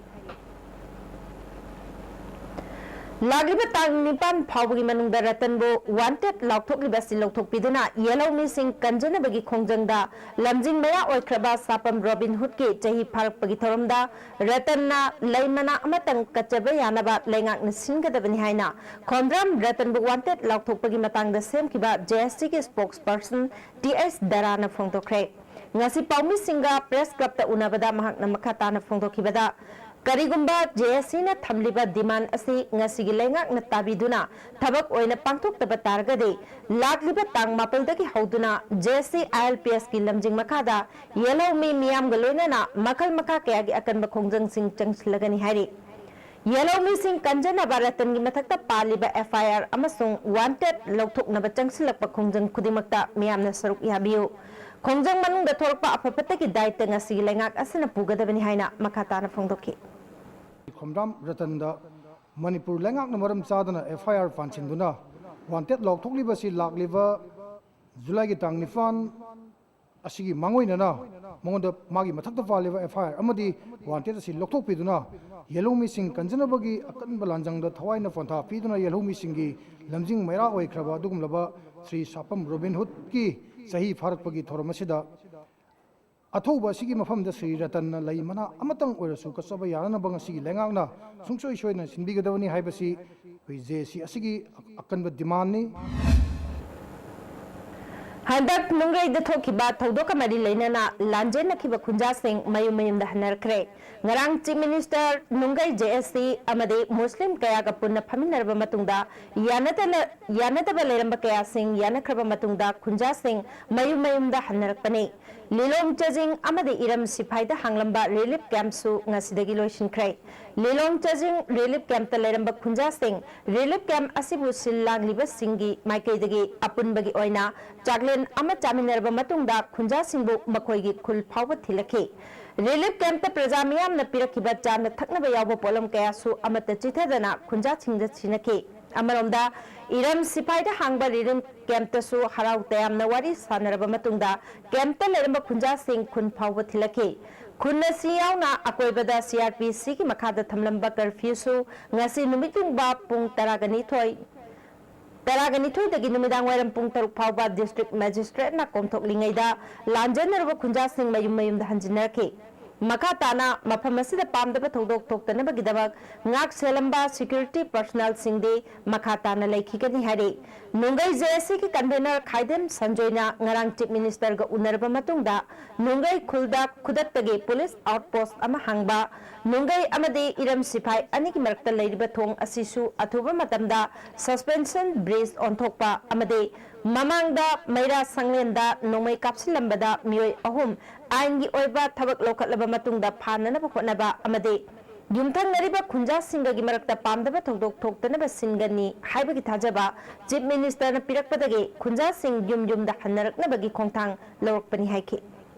ꯂꯥꯛꯂꯤꯕ ꯇꯥꯡ ꯅꯤꯄꯥꯟ ꯐꯥꯎꯕꯒꯤ ꯃꯅꯨꯡꯗ ꯔꯇꯟꯕꯨ ꯋꯥꯟꯇꯦꯗ ꯂꯥꯎꯊꯣꯛꯂꯤꯕ ꯑꯁꯤ ꯂꯧꯊꯣꯛꯄꯤꯗꯨꯅ ꯌꯦꯜꯍꯧꯃꯤꯁꯤꯡ ꯀꯟꯖꯅꯕꯒꯤ ꯈꯣꯡꯖꯪꯗ ꯂꯝꯖꯤꯡ ꯃꯌꯥ ꯑꯣꯏꯈ꯭ꯔꯕ ꯁꯥꯄꯝ ꯔꯣꯕꯤꯟ ꯍꯨꯗꯀꯤ ꯆꯍꯤ ꯐꯥꯔꯛꯄꯒꯤ ꯊꯧꯔꯝꯗ ꯔꯇꯟꯅ ꯂꯩ ꯃꯅꯥ ꯑꯃꯇꯪ ꯀꯠꯆꯕ ꯌꯥꯅꯕ ꯂꯩꯉꯥꯛꯅ ꯁꯤꯟꯒꯗꯕꯅꯤ ꯍꯥꯏꯅ ꯈꯣꯝꯗ꯭ꯔꯥꯝ ꯔꯇꯟꯕꯨ ꯋꯥꯟꯇꯦꯗ ꯂꯥꯎꯊꯣꯛꯄꯒꯤ ꯃꯇꯥꯡꯗ ꯁꯦꯝꯈꯤꯕ ꯖꯦ ꯑꯦꯁ ꯁꯤꯒꯤ ꯁ꯭ꯄꯣꯛꯁ ꯄꯔꯁꯟ ꯇꯤ ꯑꯦꯁ ꯗꯔꯥꯅ ꯐꯣꯡꯗꯣꯛꯈ꯭ꯔꯦ꯫ ꯉꯁꯤ ꯄꯥꯎꯃꯤꯁꯤꯡꯒ ꯄ꯭ꯔꯦꯁ ꯀ꯭ꯂꯕꯇ ꯎꯅꯕꯗ ꯃꯍꯥꯛꯅ ꯃꯈꯥ ꯇꯥꯅ ꯐꯣꯡꯗꯣꯛꯈꯤꯕꯗ, ꯀꯔꯤꯒꯨꯝꯕ ꯖꯦ ꯑꯦꯁ ꯁꯤꯅ ꯊꯝꯂꯤꯕ ꯗꯤꯃꯥꯟ ꯑꯁꯤ ꯉꯁꯤꯒꯤ ꯂꯩꯉꯥꯛꯅ ꯇꯥꯕꯤꯗꯨꯅ ꯊꯕꯛ ꯑꯣꯏꯅ ꯄꯥꯡꯊꯣꯛꯇꯕ ꯇꯥꯔꯒꯗꯤ, ꯂꯥꯛꯂꯤꯕ ꯇꯥꯡ ꯃꯥꯄꯜꯗꯒꯤ ꯍꯧꯗꯨꯅ J S C I L P ꯑꯦꯁꯀꯤ ꯂꯝꯖꯤꯡ ꯃꯈꯥꯗ ꯌꯦꯜꯍꯧꯃꯤ ꯃꯤꯌꯥꯝꯒ ꯂꯣꯏꯅꯅ ꯃꯈꯜ ꯃꯈꯥ ꯀꯌꯥꯒꯤ ꯑꯀꯟꯕ ꯈꯣꯡꯖꯪꯁꯤꯡ ꯆꯪꯁꯤꯜꯂꯒꯅꯤ ꯍꯥꯏꯔꯤ꯫ ꯌꯦꯜꯍꯧꯃꯤꯁꯤꯡ ꯀꯟꯖꯅꯕ ꯔꯇꯟꯒꯤ ꯃꯊꯛꯇ ꯄꯥꯜꯂꯤꯕ ꯑꯦꯐ ꯑꯥꯏ ꯑꯥꯔ ꯑꯃꯁꯨꯡ ꯋꯥꯟꯇꯦꯗ ꯂꯧꯊꯣꯛꯅꯕ ꯆꯪꯁꯤꯜꯂꯛꯄ ꯈꯣꯡꯖꯪ ꯈꯨꯗꯤꯡꯃꯛꯇ ꯃꯤꯌꯥꯝꯅ ꯁꯔꯨꯛ ꯌꯥꯕꯤꯌꯨ꯫ ꯈꯣꯡꯖꯪ ꯃꯅꯨꯡꯗ ꯊꯣꯛꯂꯛꯄ ꯑꯐ ꯐꯠꯇꯒꯤ ꯗꯥꯏꯇ ꯉꯁꯤꯒꯤ ꯂꯩꯉꯥꯛ ꯑꯁꯤꯅ ꯄꯨꯒꯗꯕꯅꯤ ꯍꯥꯏꯅ ꯃꯈꯥ ꯇꯥꯅ ꯐꯣꯡꯗꯣꯛꯈꯤ꯫ ꯈꯣꯝꯗ꯭ꯔꯥꯝ ꯔꯇꯟꯗ ꯃꯅꯤꯄꯨꯔ ꯂꯩꯉꯥꯛꯅ ꯃꯔꯝ ꯆꯥꯗꯅ ꯑꯦꯐ ꯑꯥꯏ ꯑꯥꯔ ꯄꯥꯟꯁꯤꯟꯗꯨꯅ ꯋꯥꯟꯇꯦꯗ ꯂꯥꯎꯊꯣꯛꯂꯤꯕꯁꯤ ꯂꯥꯛꯂꯤꯕ ꯖꯨꯂꯥꯏꯒꯤ ꯇꯥꯡ ꯅꯤꯄꯥꯟ ꯑꯁꯤꯒꯤ ꯃꯥꯡꯑꯣꯏꯅꯅ ꯃꯉꯣꯟꯗ ꯃꯥꯒꯤ ꯃꯊꯛꯇ ꯄꯥꯜꯂꯤꯕ ꯑꯦꯐ ꯑꯥꯏ ꯑꯥꯔ ꯑꯃꯗꯤ ꯋꯥꯟꯇꯦꯗ ꯑꯁꯤ ꯂꯧꯊꯣꯛꯄꯤꯗꯨꯅ ꯌꯦꯜꯍꯧꯃꯤꯁꯤꯡ ꯀꯟꯖꯅꯕꯒꯤ ꯑꯀꯟꯕ ꯂꯥꯟꯖꯪꯗ ꯊꯋꯥꯏꯅ ꯄꯣꯟꯊꯥ ꯄꯤꯗꯨꯅ ꯌꯦꯜꯍꯧꯃꯤꯁꯤꯡꯒꯤ ꯂꯝꯖꯤꯡ ꯃꯩꯔꯥ ꯑꯣꯏꯈ꯭ꯔꯕ ꯑꯗꯨꯒꯨꯝꯂꯕ ꯁ꯭ꯔꯤ ꯁꯥꯄꯝ ꯔꯣꯕꯤꯟ ꯍꯨꯗꯀꯤ ꯆꯍꯤ ꯐꯥꯔꯛꯄꯒꯤ ꯊꯧꯔꯝ ꯑꯁꯤꯗ ꯑꯊꯧꯕ ꯑꯁꯤꯒꯤ ꯃꯐꯝꯗ ꯁ꯭ꯔꯤ ꯔꯇꯟꯅ ꯂꯩ ꯃꯅꯥ ꯑꯃꯇꯪ ꯑꯣꯏꯔꯁꯨ ꯀꯠꯆꯕ ꯌꯥꯅꯅꯕ ꯉꯁꯤꯒꯤ ꯂꯩꯉꯥꯛꯅ ꯁꯨꯡꯁꯣꯏ ꯁꯣꯏꯗꯅ ꯁꯤꯟꯕꯤꯒꯗꯕꯅꯤ ꯍꯥꯏꯕꯁꯤ ꯑꯩꯈꯣꯏ ꯖꯦ ꯑꯦꯁ ꯁꯤ ꯑꯁꯤꯒꯤ ꯑꯀꯟꯕ ꯗꯤꯃꯥꯟꯅꯤ꯫ ꯍꯟꯗꯛ ꯅꯨꯡꯒꯩꯗ ꯊꯣꯛꯈꯤꯕ ꯊꯧꯗꯣꯛꯀ ꯃꯔꯤ ꯂꯩꯅꯅ ꯂꯥꯟꯖꯦꯟꯅꯈꯤꯕ ꯈꯨꯟꯖꯥꯁꯤꯡ ꯃꯌꯨꯝ ꯃꯌꯨꯝꯗ ꯍꯟꯅꯔꯛꯈ꯭ꯔꯦ꯫ ꯉꯔꯥꯡ ꯆꯤꯐ ꯃꯤꯅꯤꯁꯇꯔ ꯅꯨꯡꯒꯩ ꯖꯦ ꯑꯦꯁ ꯁꯤ ꯑꯃꯗꯤ ꯃꯨꯁꯂꯤꯝ ꯀꯌꯥꯒ ꯄꯨꯟꯅ ꯐꯝꯃꯤꯟꯅꯔꯕ ꯃꯇꯨꯡꯗ ꯌꯥꯅꯗꯅ-, ꯌꯥꯅꯗꯕ ꯂꯩꯔꯝꯕ ꯀꯌꯥꯁꯤꯡ ꯌꯥꯅꯈ꯭ꯔꯕ ꯃꯇꯨꯡꯗ ꯈꯨꯟꯖꯥꯁꯤꯡ ꯃꯌꯨꯝ ꯃꯌꯨꯝꯗ ꯍꯟꯅꯔꯛꯄꯅꯤ꯫ ꯂꯤꯂꯣꯡ ꯆꯥꯖꯤꯡ ꯑꯃꯗꯤ ꯏꯔꯝ ꯁꯤꯐꯥꯏꯗ ꯍꯥꯡꯂꯝꯕ ꯔꯤꯂꯤꯐ ꯀꯦꯝꯞꯁꯨ ꯉꯁꯤꯗꯒꯤ ꯂꯣꯏꯁꯤꯟꯈ꯭ꯔꯦ꯫ ꯂꯤꯂꯣꯡ ꯆꯥꯖꯤꯡ ꯔꯤꯂꯤꯐ ꯀꯦꯝꯞꯇ ꯂꯩꯔꯝꯕ ꯈꯨꯟꯖꯥꯁꯤꯡ ꯔꯤꯂꯤꯐ ꯀꯦꯝꯞ ꯑꯁꯤꯕꯨ ꯁꯤꯜ ꯂꯥꯡꯂꯤꯕꯁꯤꯡꯒꯤ ꯃꯥꯏꯀꯩꯗꯒꯤ ꯑꯄꯨꯟꯕꯒꯤ ꯑꯣꯏꯅ ꯆꯥꯛꯂꯦꯟ ꯑꯃ ꯆꯥꯃꯤꯟꯅꯔꯕ ꯃꯇꯨꯡꯗ ꯈꯨꯟꯖꯥꯁꯤꯡꯕꯨ ꯃꯈꯣꯏꯒꯤ ꯈꯨꯜ ꯐꯥꯎꯕ ꯊꯤꯜꯂꯛꯈꯤ꯫ ꯔꯤꯂꯤꯐ ꯀꯦꯝꯞꯇ ꯄ꯭ꯔꯖꯥ ꯃꯤꯌꯥꯝꯅ ꯄꯤꯔꯛꯈꯤꯕ ꯆꯥꯅ ꯊꯛꯅꯕ ꯌꯥꯎꯕ ꯄꯣꯠꯂꯝ ꯀꯌꯥꯁꯨ ꯑꯃꯠꯇ ꯆꯤꯊꯗꯅ ꯈꯨꯟꯖꯥꯁꯤꯡꯗ ꯁꯤꯟꯅꯈꯤ꯫ ꯑꯃꯔꯣꯝꯗ, ꯏꯔꯝ ꯁꯤꯐꯥꯏꯗ ꯍꯥꯡꯕ ꯔꯤꯂꯤꯐ ꯀꯦꯝꯞꯇꯁꯨ ꯍꯔꯥꯎ ꯇꯌꯥꯝꯅ ꯋꯥꯔꯤ ꯁꯥꯟꯅꯔꯕ ꯃꯇꯨꯡꯗ ꯀꯦꯝꯞꯇ ꯂꯩꯔꯝꯕ ꯈꯨꯟꯖꯥꯁꯤꯡ ꯈꯨꯟ ꯐꯥꯎꯕ ꯊꯤꯜꯂꯛꯈꯤ꯫ ꯈꯨꯟ ꯑꯁꯤ ꯌꯥꯎꯅ ꯑꯀꯣꯏꯕꯗ ꯁꯤ ꯑꯥꯔ ꯄꯤ ꯁꯤꯒꯤ ꯃꯈꯥꯗ ꯊꯝꯂꯝꯕ ꯀꯔꯐ꯭ꯌꯨꯁꯨ ꯉꯁꯤ ꯅꯨꯃꯤꯠ ꯌꯨꯡꯕ ꯄꯨꯡ ꯇꯔꯥꯒ ꯅꯤꯊꯣꯏ, ꯇꯔꯥꯒ ꯅꯤꯊꯣꯏꯗꯒꯤ ꯅꯨꯃꯤꯗꯥꯡ ꯋꯥꯏꯔꯝ ꯄꯨꯡ ꯇꯔꯨꯛ ꯐꯥꯎꯕ ꯗꯤꯁꯇ꯭ꯔꯤꯛ ꯃꯦꯖꯤꯁꯇ꯭ꯔꯦꯠꯅ ꯀꯣꯝꯊꯣꯛꯂꯤꯉꯩꯗ ꯂꯥꯟꯖꯦꯟꯅꯔꯨꯕ ꯈꯨꯟꯖꯥꯁꯤꯡ ꯃꯌꯨꯝ ꯃꯌꯨꯝꯗ ꯍꯟꯖꯤꯟꯅꯔꯛꯈꯤ꯫ ꯃꯈꯥ ꯇꯥꯅ ꯃꯐꯝ ꯑꯁꯤꯗ ꯄꯥꯝꯗꯕ ꯊꯧꯗꯣꯛ ꯊꯣꯛꯇꯅꯕꯒꯤꯗꯃꯛ ꯉꯥꯛ ꯁꯦꯜꯂꯝꯕ ꯁꯦꯀ꯭ꯌꯨꯔꯤꯇꯤ ꯄꯔꯁꯅꯦꯜꯁꯤꯡꯗꯤ ꯃꯈꯥ ꯇꯥꯅ ꯂꯩꯈꯤꯒꯅꯤ ꯍꯥꯏꯔꯤ꯫ ꯅꯨꯡꯒꯩ ꯖꯦ ꯑꯦ ꯁꯤꯒꯤ ꯀꯟꯚꯦꯅꯔ ꯈꯥꯏꯗꯦꯝ ꯁꯟꯖꯣꯏꯅ ꯉꯔꯥꯡ ꯆꯤꯐ ꯃꯤꯅꯤꯁꯇꯔꯒ ꯎꯅꯔꯕ ꯃꯇꯨꯡꯗ ꯅꯨꯡꯒꯩ ꯈꯨꯜꯗ ꯈꯨꯗꯛꯇꯒꯤ ꯄꯨꯂꯤꯁ ꯑꯥꯎꯠꯄꯣꯁꯠ ꯑꯃ ꯍꯥꯡꯕ, ꯅꯨꯡꯒꯩ ꯑꯃꯗꯤ ꯏꯔꯝ ꯁꯤꯐꯥꯏ ꯑꯅꯤꯒꯤ ꯃꯔꯛꯇ ꯂꯩꯔꯤꯕ ꯊꯣꯡ ꯑꯁꯤꯁꯨ ꯑꯊꯨꯕ ꯃꯇꯝꯗ ꯁꯁꯄꯦꯟꯁꯟ ꯕ꯭ꯔꯤꯖ ꯑꯣꯟꯊꯣꯛꯄ ꯑꯃꯗꯤ ꯃꯃꯥꯡꯗ ꯃꯩꯔꯥ ꯁꯪꯂꯦꯟꯗ ꯅꯣꯡꯃꯩ ꯀꯥꯞꯁꯤꯜꯂꯝꯕꯗ ꯃꯤꯑꯣꯏ ꯑꯍꯨꯝ ꯑꯥꯏꯟꯒꯤ ꯑꯣꯏꯕ ꯊꯕꯛ ꯂꯧꯈꯠꯂꯕ ꯃꯇꯨꯡꯗ ꯐꯥꯅꯅꯕ ꯍꯣꯠꯅꯕ ꯑꯃꯗꯤ ꯌꯨꯝꯊꯪꯅꯔꯤꯕ ꯈꯨꯟꯖꯥꯁꯤꯡꯒꯒꯤ ꯃꯔꯛꯇ ꯄꯥꯝꯗꯕ ꯊꯧꯗꯣꯛ ꯊꯣꯛꯇꯅꯕ ꯁꯤꯟꯒꯅꯤ ꯍꯥꯏꯕꯒꯤ ꯊꯥꯖꯕ ꯆꯤꯐ ꯃꯤꯅꯤꯁꯇꯔꯅ ꯄꯤꯔꯛꯄꯗꯒꯤ ꯈꯨꯟꯖꯥꯁꯤꯡ ꯌꯨꯝ ꯌꯨꯝꯗ ꯍꯟꯅꯔꯛꯅꯕꯒꯤ ꯈꯣꯡꯊꯥꯡ ꯂꯧꯔꯛꯄꯅꯤ ꯍꯥꯏꯈꯤ꯫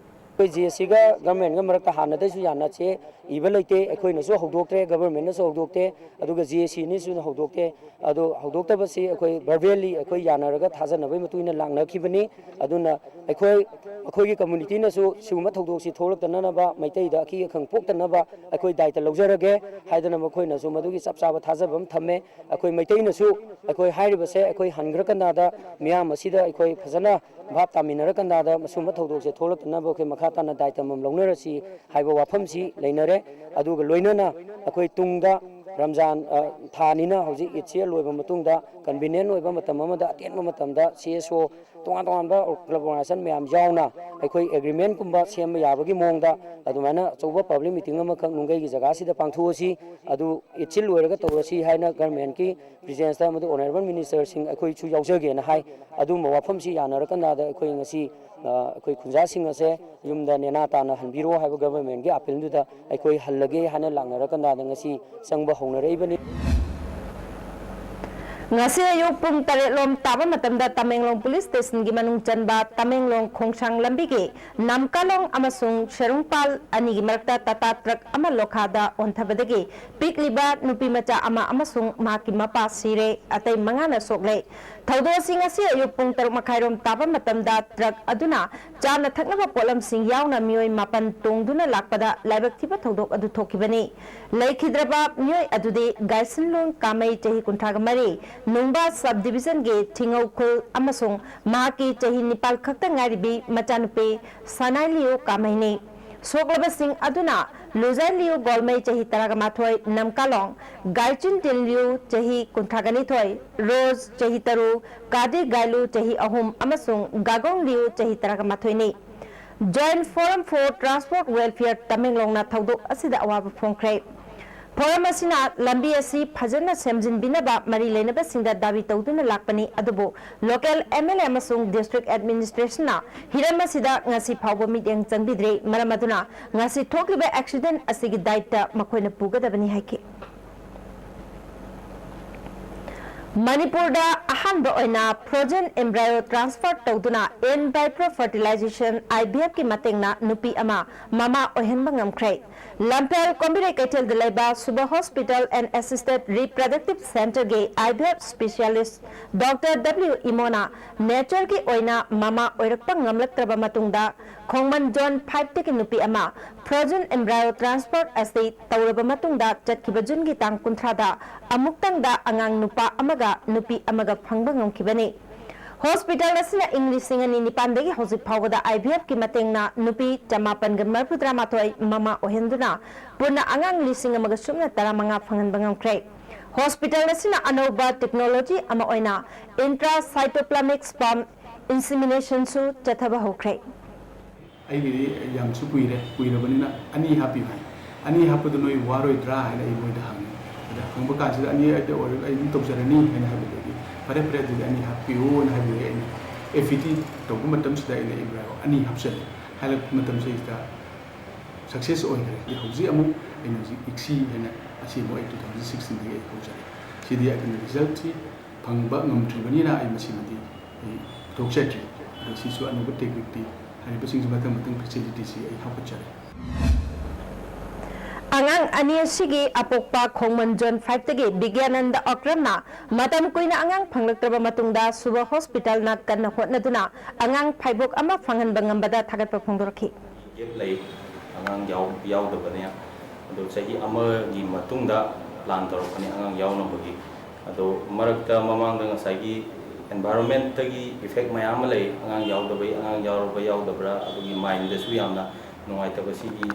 ꯑꯩꯈꯣꯏ ꯖꯦ ꯑꯦ ꯁꯤꯒ ꯒꯚꯔꯟꯃꯦꯟꯒ ꯃꯔꯛꯇ ꯍꯥꯟꯅꯗꯩꯁꯨ ꯌꯥꯅ ꯆꯦ ꯏꯕ ꯂꯩꯇꯦ꯫ ꯑꯩꯈꯣꯏꯅꯁꯨ ꯍꯧꯗꯣꯛꯇ꯭ꯔꯦ, ꯒꯚꯔꯟꯃꯦꯟꯅꯁꯨ ꯍꯧꯗꯣꯛꯇꯦ, ꯑꯗꯨꯒ ꯖꯦ ꯑꯦ ꯁꯤꯅꯁꯨ ꯍꯧꯗꯣꯛꯇꯦ꯫ ꯑꯗꯣ ꯍꯧꯗꯣꯛꯇꯕꯁꯤ ꯑꯩꯈꯣꯏ ꯚꯔꯕꯦꯜꯂꯤ ꯑꯩꯈꯣꯏ ꯌꯥꯅꯔꯒ ꯊꯥꯖꯅꯕꯒꯤ ꯃꯇꯨꯡ ꯏꯟꯅ ꯂꯥꯛꯅꯈꯤꯕꯅꯤ꯫ ꯑꯗꯨꯅ ꯑꯩꯈꯣꯏ, ꯑꯩꯈꯣꯏꯒꯤ ꯀꯝꯃꯨꯅꯤꯇꯤꯅꯁꯨ ꯁꯤꯒꯨꯝꯕ ꯊꯧꯗꯣꯛꯁꯤ ꯊꯣꯛꯂꯛꯇꯅꯅꯕ, ꯃꯩꯇꯩꯗ ꯑꯀꯤ ꯑꯈꯪ ꯄꯣꯛꯇꯅꯕ ꯑꯩꯈꯣꯏ ꯗꯥꯏꯇ ꯂꯧꯖꯔꯒꯦ ꯍꯥꯏꯗꯅ ꯃꯈꯣꯏꯅꯁꯨ ꯃꯗꯨꯒꯤ ꯆꯞ ꯆꯥꯕ ꯊꯥꯖꯕ ꯑꯃ ꯊꯝꯃꯦ꯫ ꯑꯩꯈꯣꯏ ꯃꯩꯇꯩꯅꯁꯨ ꯑꯩꯈꯣꯏ ꯍꯥꯏꯔꯤꯕꯁꯦ ꯑꯩꯈꯣꯏ ꯍꯟꯈ꯭ꯔꯀꯥꯟꯗ ꯃꯤꯌꯥꯝ ꯑꯁꯤꯗ ꯑꯩꯈꯣꯏ ꯐꯖꯅ ꯚꯥꯞ ꯇꯥꯃꯤꯟꯅꯔꯀꯥꯟꯗ ꯃꯁꯤꯒꯨꯝꯕ ꯊꯧꯗꯣꯛꯁꯦ ꯊꯣꯛꯂꯛꯇꯅꯕ ꯑꯩꯈꯣꯏ ꯃꯈꯥ ꯇꯥꯅ ꯗꯥꯏꯇ ꯑꯃꯃꯝ ꯂꯧꯅꯔꯁꯤ ꯍꯥꯏꯕ ꯋꯥꯐꯝꯁꯤ ꯂꯩꯅꯔꯦ꯫ ꯑꯗꯨꯒ ꯂꯣꯏꯅꯅ ꯑꯩꯈꯣꯏ ꯇꯨꯡꯗ ꯔꯝꯖꯥꯟ, ꯑ, ꯊꯥꯅꯤꯅ ꯍꯧꯖꯤꯛ ꯏꯗꯁꯤ ꯂꯣꯏꯕ ꯃꯇꯨꯡꯗ convenient ꯑꯣꯏꯕ ꯃꯇꯝ ꯑꯃꯗ, ꯑꯇꯦꯟꯕ ꯃꯇꯝꯗ ꯁꯤ ꯑꯦꯁ ꯑꯣ ꯇꯣꯉꯥꯟ ꯇꯣꯉꯥꯟꯕ club organization ꯃꯌꯥꯝ ꯌꯥꯎꯅ ꯑꯩꯈꯣꯏ agreement ꯀꯨꯝꯕ ꯁꯦꯝꯕ ꯌꯥꯕꯒꯤ ꯃꯑꯣꯡꯗ ꯑꯗꯨꯃꯥꯏꯅ ꯑꯆꯧꯕ public meeting ꯑꯃꯈꯛ ꯅꯨꯡꯒꯩꯒꯤ ꯖꯒꯥꯁꯤꯗ ꯄꯥꯡꯊꯣꯛꯑꯁꯤ꯫ ꯑꯗꯨ ꯏꯗꯁꯤ ꯂꯣꯏꯔꯒ ꯇꯧꯔꯁꯤ ꯍꯥꯏꯅ ꯒꯚꯔꯟꯃꯦꯟꯠꯀꯤ presence ꯇ ꯑꯃꯗꯤ ꯑꯣꯅꯔꯦꯕꯜ ꯃꯤꯅꯤꯁꯇꯔꯁꯤꯡ ꯑꯩꯈꯣꯏꯁꯨ ꯌꯥꯎꯖꯒꯦꯅ ꯍꯥꯏ꯫ ꯑꯗꯨꯒꯨꯝꯕ ꯋꯥꯐꯝꯁꯤ ꯌꯥꯅꯔꯀꯥꯟꯗ ꯑꯩꯈꯣꯏ ꯉꯁꯤ, ꯑ, ꯑꯩꯈꯣꯏ ꯈꯨꯟꯖꯥꯁꯤꯡ ꯑꯁꯦ ꯌꯨꯝꯗ ꯅꯦꯅꯥ ꯇꯥꯅ ꯍꯟꯕꯤꯔꯣ ꯍꯥꯏꯕ ꯒꯚꯔꯟꯃꯦꯟꯠꯀꯤ ꯑꯥꯄꯤꯜꯗꯨꯗ ꯑꯩꯈꯣꯏ ꯍꯜꯂꯒꯦ ꯍꯥꯏꯅ ꯂꯥꯛꯅꯔꯀꯥꯟꯗ ꯉꯁꯤ ꯆꯪꯕ ꯍꯧꯅꯔꯛꯏꯕꯅꯤ꯫ ꯉꯁꯤ ꯑꯌꯨꯛ ꯄꯨꯡ ꯇꯔꯦꯠ ꯂꯣꯝ ꯇꯥꯕ ꯃꯇꯝꯗ ꯇꯃꯦꯡꯂꯣꯡ ꯄꯨꯂꯤꯁ ꯁ꯭ꯇꯦꯁꯟꯒꯤ ꯃꯅꯨꯡ ꯆꯟꯕ ꯇꯃꯦꯡꯂꯣꯡ ꯈꯣꯡꯁꯥꯡ ꯂꯝꯕꯤꯒꯤ ꯅꯝꯀꯥꯂꯣꯡ ꯑꯃꯁꯨꯡ ꯁꯦꯔꯨꯡꯄꯥꯜ ꯑꯅꯤꯒꯤ ꯃꯔꯛꯇ ꯇꯥꯇꯥ ꯇ꯭ꯔꯛ ꯑꯃ ꯂꯣꯈꯥꯗ ꯑꯣꯟꯊꯕꯗꯒꯤ ꯄꯤꯛꯂꯤꯕ ꯅꯨꯄꯤ ꯃꯆꯥ ꯑꯃ ꯑꯃꯁꯨꯡ ꯃꯍꯥꯛꯀꯤ ꯃꯄꯥ ꯁꯤꯔꯦ, ꯑꯇꯩ ꯃꯉꯥꯅ ꯁꯣꯛꯂꯦ꯫ ꯊꯧꯗꯣꯛ ꯑꯁꯤ ꯉꯁꯤ ꯑꯌꯨꯛ ꯄꯨꯡ ꯇꯔꯨꯛ ꯃꯈꯥꯏꯔꯣꯝ ꯇꯥꯕ ꯃꯇꯝꯗ ꯇ꯭ꯔꯛ ꯑꯗꯨꯅ ꯆꯥꯅ ꯊꯛꯅꯕ ꯄꯣꯠꯂꯝꯁꯤꯡ ꯌꯥꯎꯅ ꯃꯤꯑꯣꯏ ꯃꯥꯄꯟ ꯇꯣꯡꯗꯨꯅ ꯂꯥꯛꯄꯗ ꯂꯥꯏꯕꯛ ꯊꯤꯕ ꯊꯧꯗꯣꯛ ꯑꯗꯨ ꯊꯣꯛꯈꯤꯕꯅꯤ꯫ ꯂꯩꯈꯤꯗ꯭ꯔꯕ ꯃꯤꯑꯣꯏ ꯑꯗꯨꯗꯤ ꯒꯥꯏꯁꯟꯂꯨꯡ ꯀꯥꯃꯩ, ꯆꯍꯤ ꯀꯨꯟꯊ꯭ꯔꯥꯒ ꯃꯔꯤ, ꯅꯨꯡꯕꯥ ꯁꯕ ꯗꯤꯕꯤꯖꯟꯒꯤ ꯊꯤꯡꯉꯧ ꯈꯨꯜ ꯑꯃꯁꯨꯡ ꯃꯍꯥꯛꯀꯤ ꯆꯍꯤ ꯅꯤꯄꯥꯜ ꯈꯛꯇ ꯉꯥꯏꯔꯤꯕꯤ ꯃꯆꯥꯅꯨꯄꯤ ꯁꯅꯥꯏꯂꯤꯌꯨ ꯀꯥꯃꯩꯅꯤ꯫ ꯁꯣꯛꯂꯕꯁꯤꯡ ꯑꯗꯨꯅ ꯂꯨꯖꯥꯏꯂꯤꯌꯨ ꯒꯣꯜꯃꯩ, ꯆꯍꯤ ꯇꯔꯥꯃꯥꯊꯣꯏ, ꯅꯝꯀꯥꯂꯣꯡ, ꯒꯥꯏꯆꯤꯟ ꯇꯤꯟꯂꯤꯌꯨ, ꯆꯍꯤ ꯀꯨꯟꯊ꯭ꯔꯥꯒ ꯅꯤꯊꯣꯏ, ꯔꯣꯖ, ꯆꯍꯤ ꯇꯔꯨꯛ, ꯀꯥꯗꯤ ꯒꯥꯏꯂꯨ, ꯆꯍꯤ ꯑꯍꯨꯝ, ꯑꯃꯁꯨꯡ ꯒꯥꯒꯣꯡ ꯂꯤꯌꯨ, ꯆꯍꯤ ꯇꯔꯥꯃꯥꯊꯣꯏꯅꯤ꯫ Joint Forum for Transport Welfare ꯇꯃꯦꯡꯂꯣꯡꯅ ꯊꯧꯗꯣꯛ ꯑꯁꯤꯗ ꯑꯋꯥꯕ ꯐꯣꯡꯈ꯭ꯔꯦ꯫ ꯐꯣꯔꯝ ꯑꯁꯤꯅ ꯂꯝꯕꯤ ꯑꯁꯤ ꯐꯖꯅ ꯁꯦꯝꯖꯤꯟꯕꯤꯅꯕ ꯃꯔꯤ ꯂꯩꯅꯕꯁꯤꯡꯗ ꯗꯥꯕꯤ ꯇꯧꯗꯨꯅ ꯂꯥꯛꯄꯅꯤ, ꯑꯗꯨꯕꯨ ꯂꯣꯀꯦꯜ ꯑꯦꯝ ꯑꯦꯜ ꯑꯦ ꯑꯃꯁꯨꯡ ꯗꯤꯁꯇ꯭ꯔꯤꯛ ꯑꯦꯗꯃꯤꯅꯤꯁꯇ꯭ꯔꯦꯁꯟꯅ ꯍꯤꯔꯝ ꯑꯁꯤꯗ ꯉꯁꯤ ꯐꯥꯎꯕ ꯃꯤꯠꯌꯦꯡ ꯆꯪꯕꯤꯗ꯭ꯔꯤ꯫ ꯃꯔꯝ ꯑꯗꯨꯅ ꯉꯁꯤ ꯊꯣꯛꯂꯤꯕ ꯑꯦꯛꯁꯤꯗꯦꯟ ꯑꯁꯤꯒꯤ ꯗꯥꯏꯇ ꯃꯈꯣꯏꯅ ꯄꯨꯒꯗꯕꯅꯤ ꯍꯥꯏꯈꯤ꯫ ꯃꯅꯤꯄꯨꯔꯗ ꯑꯍꯥꯟꯕ ꯑꯣꯏꯅ frozen embryo transfer ꯇꯧꯗꯨꯅ in vitro fertilization, I V F ꯀꯤ ꯃꯇꯦꯡꯅ ꯅꯨꯄꯤ ꯑꯃ ꯃꯃꯥ ꯑꯣꯏꯍꯟꯕ ꯉꯝꯈ꯭ꯔꯦ꯫ ꯂꯝꯐꯦꯜ ꯀꯣꯝꯕꯤꯔꯩ ꯀꯩꯊꯦꯜꯗ ꯂꯩꯕ Subha Hospital and Assisted Reproductive Centreꯒꯤ I V F specialist Doctor W ꯏꯃꯣꯅ natureꯒꯤ ꯑꯣꯏꯅ ꯃꯃꯥ ꯑꯣꯏꯔꯛꯄ ꯉꯝꯂꯛꯇ꯭ꯔꯕ ꯃꯇꯨꯡꯗ ꯈꯣꯡꯃꯟ Zone fiveꯇꯒꯤ ꯅꯨꯄꯤ ꯑꯃ frozen embryo transfer ꯑꯁꯤ ꯇꯧꯔꯕ ꯃꯇꯨꯡꯗ ꯆꯠꯈꯤꯕ ꯖꯨꯟꯒꯤ ꯇꯥꯡ ꯀꯨꯟꯊ꯭ꯔꯥꯗ ꯑꯃꯨꯛꯇꯪꯗ ꯑꯉꯥꯡ ꯅꯨꯄꯥ ꯑꯃꯒ ꯅꯨꯄꯤ ꯑꯃꯒ ꯐꯪꯕ ꯉꯝꯈꯤꯕꯅꯤ꯫ ꯍꯣꯁꯄꯤꯇꯥꯜ ꯑꯁꯤꯅ ꯏꯪ ꯂꯤꯁꯤꯡ ꯑꯅꯤ ꯅꯤꯄꯥꯟꯗꯒꯤ ꯍꯧꯖꯤꯛ ꯐꯥꯎꯕꯗ I V F ꯀꯤ ꯃꯇꯦꯡꯅ ꯅꯨꯄꯤ ꯆꯃꯥꯄꯟꯒ ꯃꯔꯤꯐꯨꯇꯔꯥ ꯃꯥꯊꯣꯏ ꯃꯃꯥ ꯑꯣꯏꯍꯟꯗꯨꯅ ꯄꯨꯟꯅ ꯑꯉꯥꯡ ꯂꯤꯁꯤꯡ ꯑꯃꯒ ꯁꯨꯞꯅ ꯇꯔꯥꯃꯉꯥ ꯐꯪꯍꯟꯕ ꯉꯝꯈ꯭ꯔꯦ꯫ ꯍꯣꯁꯄꯤꯇꯥꯜ ꯑꯁꯤꯅ ꯑꯅꯧꯕ technology ꯑꯃ ꯑꯣꯏꯅ intracytoplasmic sperm inseminationꯁꯨ ꯆꯠꯊꯕ ꯍꯧꯈ꯭ꯔꯦ꯫ ꯑꯩꯒꯤꯗꯤ ꯌꯥꯝꯁꯨ ꯀꯨꯏꯔꯦ, ꯀꯨꯏꯔꯕꯅꯤꯅ ꯑꯅꯤ ꯍꯥꯞꯄꯤꯌꯨ ꯍꯥꯏ꯫ "ꯑꯅꯤ ꯍꯥꯞꯄꯗꯨ ꯅꯣꯏ ꯋꯥꯔꯣꯏꯗ꯭ꯔꯥ?" ꯍꯥꯏꯅ ꯑꯩ ꯃꯣꯏꯗ ꯍꯪꯉꯤ꯫ ꯑꯗ ꯍꯪꯕ ꯀꯥꯟꯁꯤꯗ, "ꯑꯅꯤ ꯑꯩꯗꯤ ꯑꯣꯏꯔ-, ꯑꯩ ꯑꯗꯨꯝ ꯇꯧꯖꯔꯅꯤ" ꯍꯥꯏꯅ ꯍꯥꯏꯕꯗꯒꯤ, "ꯐꯔꯦ, ꯐꯔꯦ, ꯑꯗꯨꯗꯤ ꯑꯅꯤ ꯍꯥꯞꯄꯤꯌꯨꯅ" ꯍꯥꯏꯕꯗꯒꯤ ꯑꯩꯅ F E T ꯇꯧꯕ ꯃꯇꯝꯁꯤꯗ ꯑꯩꯅ embryo ꯑꯅꯤ ꯍꯥꯞꯆꯜꯂꯦ꯫ ꯍꯥꯏꯔꯛꯄ ꯃꯇꯝꯁꯤꯗ success ꯑꯣꯏꯈ꯭ꯔꯦ꯫ ꯑꯗꯩ ꯍꯧꯖꯤꯛ ꯑꯃꯨꯛ ꯑꯩꯅ ꯍꯧꯖꯤꯛ ICSI ꯍꯥꯏꯅ ꯑꯁꯤ ꯑꯃꯨꯛ ꯑꯩ two thousand sixteenꯗꯒꯤ ꯑꯩ ꯍꯧꯖꯔꯦ꯫ ꯁꯤꯗꯤ ꯑꯩꯈꯣꯏꯅ resultꯁꯤ ꯐꯪꯕ ꯉꯝꯗ꯭ꯔꯤꯕꯅꯤꯅ ꯑꯩ ꯃꯁꯤꯃꯗꯤ ꯑꯩ ꯄꯨꯊꯣꯛꯆꯗ꯭ꯔꯤ꯫ ꯑꯗꯣ ꯁꯤꯁꯨ ꯑꯅꯧꯕ ꯇꯦꯛꯅꯤꯛꯇꯤ ꯍꯥꯏꯔꯤꯕꯁꯤꯡꯁꯤ ꯃꯊꯪ ꯃꯊꯪ ꯐꯦꯁꯤꯂꯤꯇꯤꯁꯤ ꯑꯩ ꯍꯥꯞꯀꯠꯆꯔꯤ꯫ ꯑꯉꯥꯡ ꯑꯅꯤ ꯑꯁꯤꯒꯤ ꯑꯄꯣꯛꯄ ꯈꯣꯡꯃꯟ ꯖꯣꯟ ꯐꯥꯏꯚꯇꯒꯤ ꯕꯤꯒ꯭ꯌꯥꯅꯟꯗ ꯑꯣꯀ꯭ꯔꯝꯅ ꯃꯇꯝ ꯀꯨꯏꯅ ꯑꯉꯥꯡ ꯐꯪꯂꯛꯇ꯭ꯔꯕ ꯃꯇꯨꯡꯗ ꯁꯨꯕ ꯍꯣꯁꯄꯤꯇꯥꯜꯅ ꯀꯟꯅ ꯍꯣꯠꯅꯗꯨꯅ ꯑꯉꯥꯡ ꯐꯥꯏꯕꯣꯛ ꯑꯃ ꯐꯪꯍꯟꯕ ꯉꯝꯕꯗ ꯊꯥꯒꯠꯄ ꯐꯣꯡꯗꯣꯔꯛꯈꯤ꯫ ꯒꯦꯞ ꯂꯩ꯫ ꯑꯉꯥꯡ ꯌꯥꯎ ꯌꯥꯎꯗꯕꯅꯦ꯫ ꯑꯗꯣ ꯆꯍꯤ ꯑꯃꯒꯤ ꯃꯇꯨꯡꯗ ꯄ꯭ꯂꯥꯟ ꯇꯧꯔꯛꯄꯅꯦ ꯑꯉꯥꯡ ꯌꯥꯎꯅꯕꯒꯤ꯫ ꯑꯗꯣ ꯃꯔꯛꯇ ꯃꯃꯥꯡꯗ ꯉꯁꯥꯏꯒꯤ ꯑꯦꯟꯚꯥꯏꯔꯣꯟꯃꯦꯟꯠꯇꯒꯤ ꯏꯐꯦꯛ ꯃꯌꯥꯝ ꯑꯃ ꯂꯩ꯫ ꯑꯉꯥꯡ ꯌꯥꯎꯗꯕꯩ, ꯑꯉꯥꯡ ꯌꯥꯎꯔꯕ ꯌꯥꯎꯗꯕ꯭ꯔꯥ, ꯑꯗꯨꯒꯤ ꯃꯥꯏꯟꯗꯁꯨ ꯌꯥꯝꯅ ꯅꯨꯡꯉꯥꯏꯇꯕ ꯁꯤꯒꯤ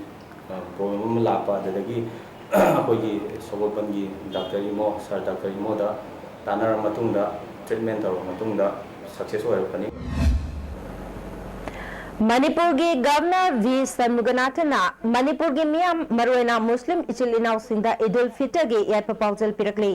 ꯄ꯭ꯔꯣꯕ꯭ꯂꯦꯝ ꯑꯃ ꯂꯥꯛꯄ꯫ ꯑꯗꯨꯗꯒꯤ ꯑꯩꯈꯣꯏꯒꯤ ꯁꯒꯣꯜꯕꯟꯒꯤ ꯗꯥꯛꯇꯔ ꯏꯃꯣ, ꯁꯥꯔ ꯗꯥꯛꯇꯔ ꯏꯃꯣꯗ ꯇꯥꯟꯅꯔ ꯃꯇꯨꯡꯗ, ꯇ꯭ꯔꯤꯠꯃꯦꯟ ꯇꯧꯔꯕ ꯃꯇꯨꯡꯗ ꯁꯛꯁꯦꯁ ꯑꯣꯏꯔꯛꯄꯅꯤ꯫ ꯃꯅꯤꯄꯨꯔꯒꯤ ꯒꯚꯔꯅꯔ ꯚꯤ ꯁꯟꯃꯨꯒꯅꯥꯊꯟꯅ ꯃꯅꯤꯄꯨꯔꯒꯤ ꯃꯤꯌꯥꯝ, ꯃꯔꯨꯑꯣꯏꯅ ꯃꯨꯁꯂꯤꯝ ꯏꯆꯤꯜ ꯏꯅꯥꯎꯁꯤꯡꯗ ꯏꯗꯨꯜ ꯐꯤꯇꯔꯒꯤ ꯌꯥꯏꯐ ꯄꯥꯎꯖꯦꯜ ꯄꯤꯔꯛꯂꯤ꯫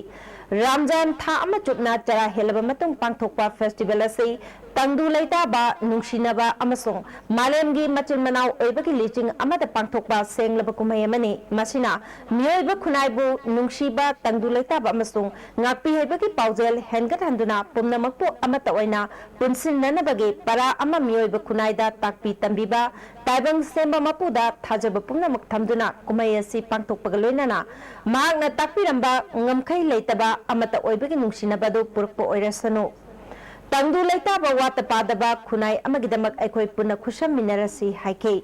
ꯔꯝꯖꯥꯟ ꯊꯥ ꯑꯃ ꯆꯨꯞꯅ ꯆꯔꯥ ꯍꯦꯜꯂꯕ ꯃꯇꯨꯡ ꯄꯥꯡꯊꯣꯛꯄ ꯐꯦꯁꯇꯤꯚꯦꯜ ꯑꯁꯤ ꯇꯪꯗꯨ ꯂꯩꯇꯥꯕ, ꯅꯨꯡꯁꯤꯅꯕ ꯑꯃꯁꯨꯡ ꯃꯥꯂꯦꯝꯒꯤ ꯃꯆꯤꯟ ꯃꯅꯥꯎ ꯑꯣꯏꯕꯒꯤ ꯂꯤꯆꯤꯡ ꯑꯃꯗ ꯄꯥꯡꯊꯣꯛꯄ ꯁꯦꯡꯂꯕ ꯀꯨꯝꯍꯩ ꯑꯃꯅꯤ꯫ ꯃꯁꯤꯅ ꯃꯤꯑꯣꯏꯕ ꯈꯨꯟꯅꯥꯏꯕꯨ ꯅꯨꯡꯁꯤꯕ, ꯇꯪꯗꯨ ꯂꯩꯇꯥꯕ ꯑꯃꯁꯨꯡ ꯉꯥꯛꯄꯤ ꯍꯩꯕꯒꯤ ꯄꯥꯎꯖꯦꯜ ꯍꯦꯟꯒꯠꯍꯟꯗꯨꯅ ꯄꯨꯝꯅꯃꯛꯄꯨ ꯑꯃꯠꯇ ꯑꯣꯏꯅ ꯄꯨꯟꯁꯤꯟꯅꯅꯕꯒꯤ ꯄꯔꯥ ꯑꯃ ꯃꯤꯑꯣꯏꯕ ꯈꯨꯟꯅꯥꯏꯗ ꯇꯥꯛꯄꯤ ꯇꯝꯕꯤꯕ ꯇꯥꯏꯕꯪ ꯁꯦꯝꯕ ꯃꯄꯨꯗ ꯊꯥꯖꯕ ꯄꯨꯝꯅꯃꯛ ꯊꯝꯗꯨꯅ ꯀꯨꯝꯍꯩ ꯑꯁꯤ ꯄꯥꯡꯊꯣꯛꯄꯒ ꯂꯣꯏꯅꯅ ꯃꯍꯥꯛꯅ ꯇꯥꯛꯄꯤꯔꯝꯕ ꯉꯝꯈꯩ ꯂꯩꯇꯕ ꯑꯃꯠꯇ ꯑꯣꯏꯕꯒꯤ ꯅꯨꯡꯁꯤꯅꯕ ꯑꯗꯨ ꯄꯨꯔꯛꯄ ꯑꯣꯏꯔꯁꯅꯨ꯫ ꯇꯪꯗꯨ ꯂꯩꯇꯥꯕ, ꯋꯥꯠꯇ ꯄꯥꯗꯕ ꯈꯨꯟꯅꯥꯏ ꯑꯃꯒꯤꯗꯃꯛ ꯑꯩꯈꯣꯏ ꯄꯨꯟꯅ ꯈꯨꯠꯁꯝꯃꯤꯟꯅꯔꯁꯤ ꯍꯥꯏꯈꯤ꯫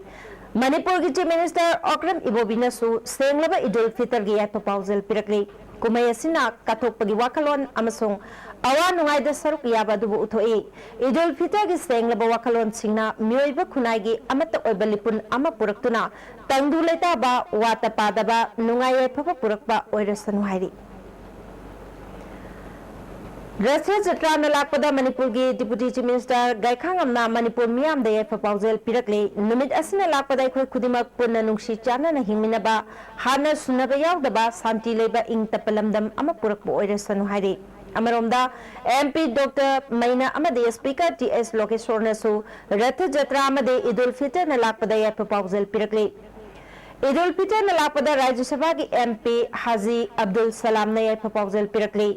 ꯃꯅꯤꯄꯨꯔꯒꯤ ꯆꯤꯐ ꯃꯤꯅꯤꯁꯇꯔ ꯑꯣꯀ꯭ꯔꯝ ꯏꯕꯣꯕꯤꯅꯁꯨ ꯁꯦꯡꯂꯕ ꯏꯗꯨꯜ ꯐꯤꯇꯔꯒꯤ ꯌꯥꯏꯐ ꯄꯥꯎꯖꯦꯜ ꯄꯤꯔꯛꯂꯤ꯫ ꯀꯨꯝꯍꯩ ꯑꯁꯤꯅ ꯀꯠꯊꯣꯛꯄꯒꯤ ꯋꯥꯈꯜꯂꯣꯟ ꯑꯃꯁꯨꯡ ꯑꯋꯥ ꯅꯨꯡꯉꯥꯏꯗ ꯁꯔꯨꯛ ꯌꯥꯕ ꯑꯗꯨꯕꯨ ꯎꯠꯊꯣꯛꯏ꯫ ꯏꯗꯨꯜ ꯐꯤꯇꯔꯒꯤ ꯁꯦꯡꯂꯕ ꯋꯥꯈꯜꯂꯣꯟꯁꯤꯡꯅ ꯃꯤꯑꯣꯏꯕ ꯈꯨꯟꯅꯥꯏꯒꯤ ꯑꯃꯠꯇ ꯑꯣꯏꯕ ꯂꯤꯄꯨꯟ ꯑꯃ ꯄꯨꯔꯛꯇꯨꯅ ꯇꯪꯗꯨ ꯂꯩꯇꯥꯕ, ꯋꯥꯠꯇ ꯄꯥꯗꯕ, ꯅꯨꯡꯉꯥꯏ ꯌꯥꯏꯐꯕ ꯄꯨꯔꯛꯄ ꯑꯣꯏꯔꯁꯅꯨ ꯍꯥꯏꯔꯤ꯫ ꯔꯊ ꯖꯇ꯭ꯔꯥꯅ ꯂꯥꯛꯄꯗ ꯃꯅꯤꯄꯨꯔꯒꯤ ꯗꯤꯄꯨꯇꯤ ꯆꯤꯐ ꯃꯤꯅꯤꯁꯇꯔ ꯒꯥꯏꯈꯥꯉꯝꯅ ꯃꯅꯤꯄꯨꯔ ꯃꯤꯌꯥꯝꯗ ꯌꯥꯏꯐ ꯄꯥꯎꯖꯦꯜ ꯄꯤꯔꯛꯂꯤ꯫ ꯅꯨꯃꯤꯠ ꯑꯁꯤꯅ ꯂꯥꯛꯄꯗ ꯑꯩꯈꯣꯏ ꯈꯨꯗꯤꯡꯃꯛ ꯄꯨꯟꯅ ꯅꯨꯡꯁꯤ ꯆꯥꯟꯅꯅ ꯍꯤꯡꯃꯤꯟꯅꯕ, ꯍꯥꯠꯅ ꯁꯨꯅꯕ ꯌꯥꯎꯗꯕ, ꯁꯥꯟꯇꯤ ꯂꯩꯕ, ꯏꯪ ꯇꯞꯄ ꯂꯝꯗꯝ ꯑꯃ ꯄꯨꯔꯛꯄ ꯑꯣꯏꯔꯁꯅꯨ ꯍꯥꯏꯔꯤ꯫ ꯑꯃꯔꯣꯝꯗ, ꯑꯦꯝ ꯄꯤ ꯗꯣꯛꯇꯔ ꯃꯩꯅꯥ ꯑꯃꯗꯤ ꯁ꯭ꯄꯤꯀꯔ ꯇꯤ ꯑꯦꯁ ꯂꯣꯀꯦꯁꯣꯔꯅꯁꯨ ꯔꯊ ꯖꯇ꯭ꯔꯥ ꯑꯃꯗꯤ ꯏꯗꯨꯜ ꯐꯤꯇꯔꯅ ꯂꯥꯛꯄꯗ ꯌꯥꯏꯐ ꯄꯥꯎꯖꯦꯜ ꯄꯤꯔꯛꯂꯤ꯫ ꯏꯗꯨꯜ ꯐꯤꯇꯔꯅ ꯂꯥꯛꯄꯗ ꯔꯥꯖ꯭ꯌ ꯁꯚꯥꯒꯤ ꯑꯦꯝ ꯄꯤ ꯍꯥꯖꯤ ꯑꯕꯗꯨꯜ ꯁꯂꯥꯝꯅ ꯌꯥꯏꯐ ꯄꯥꯎꯖꯦꯜ ꯄꯤꯔꯛꯂꯤ꯫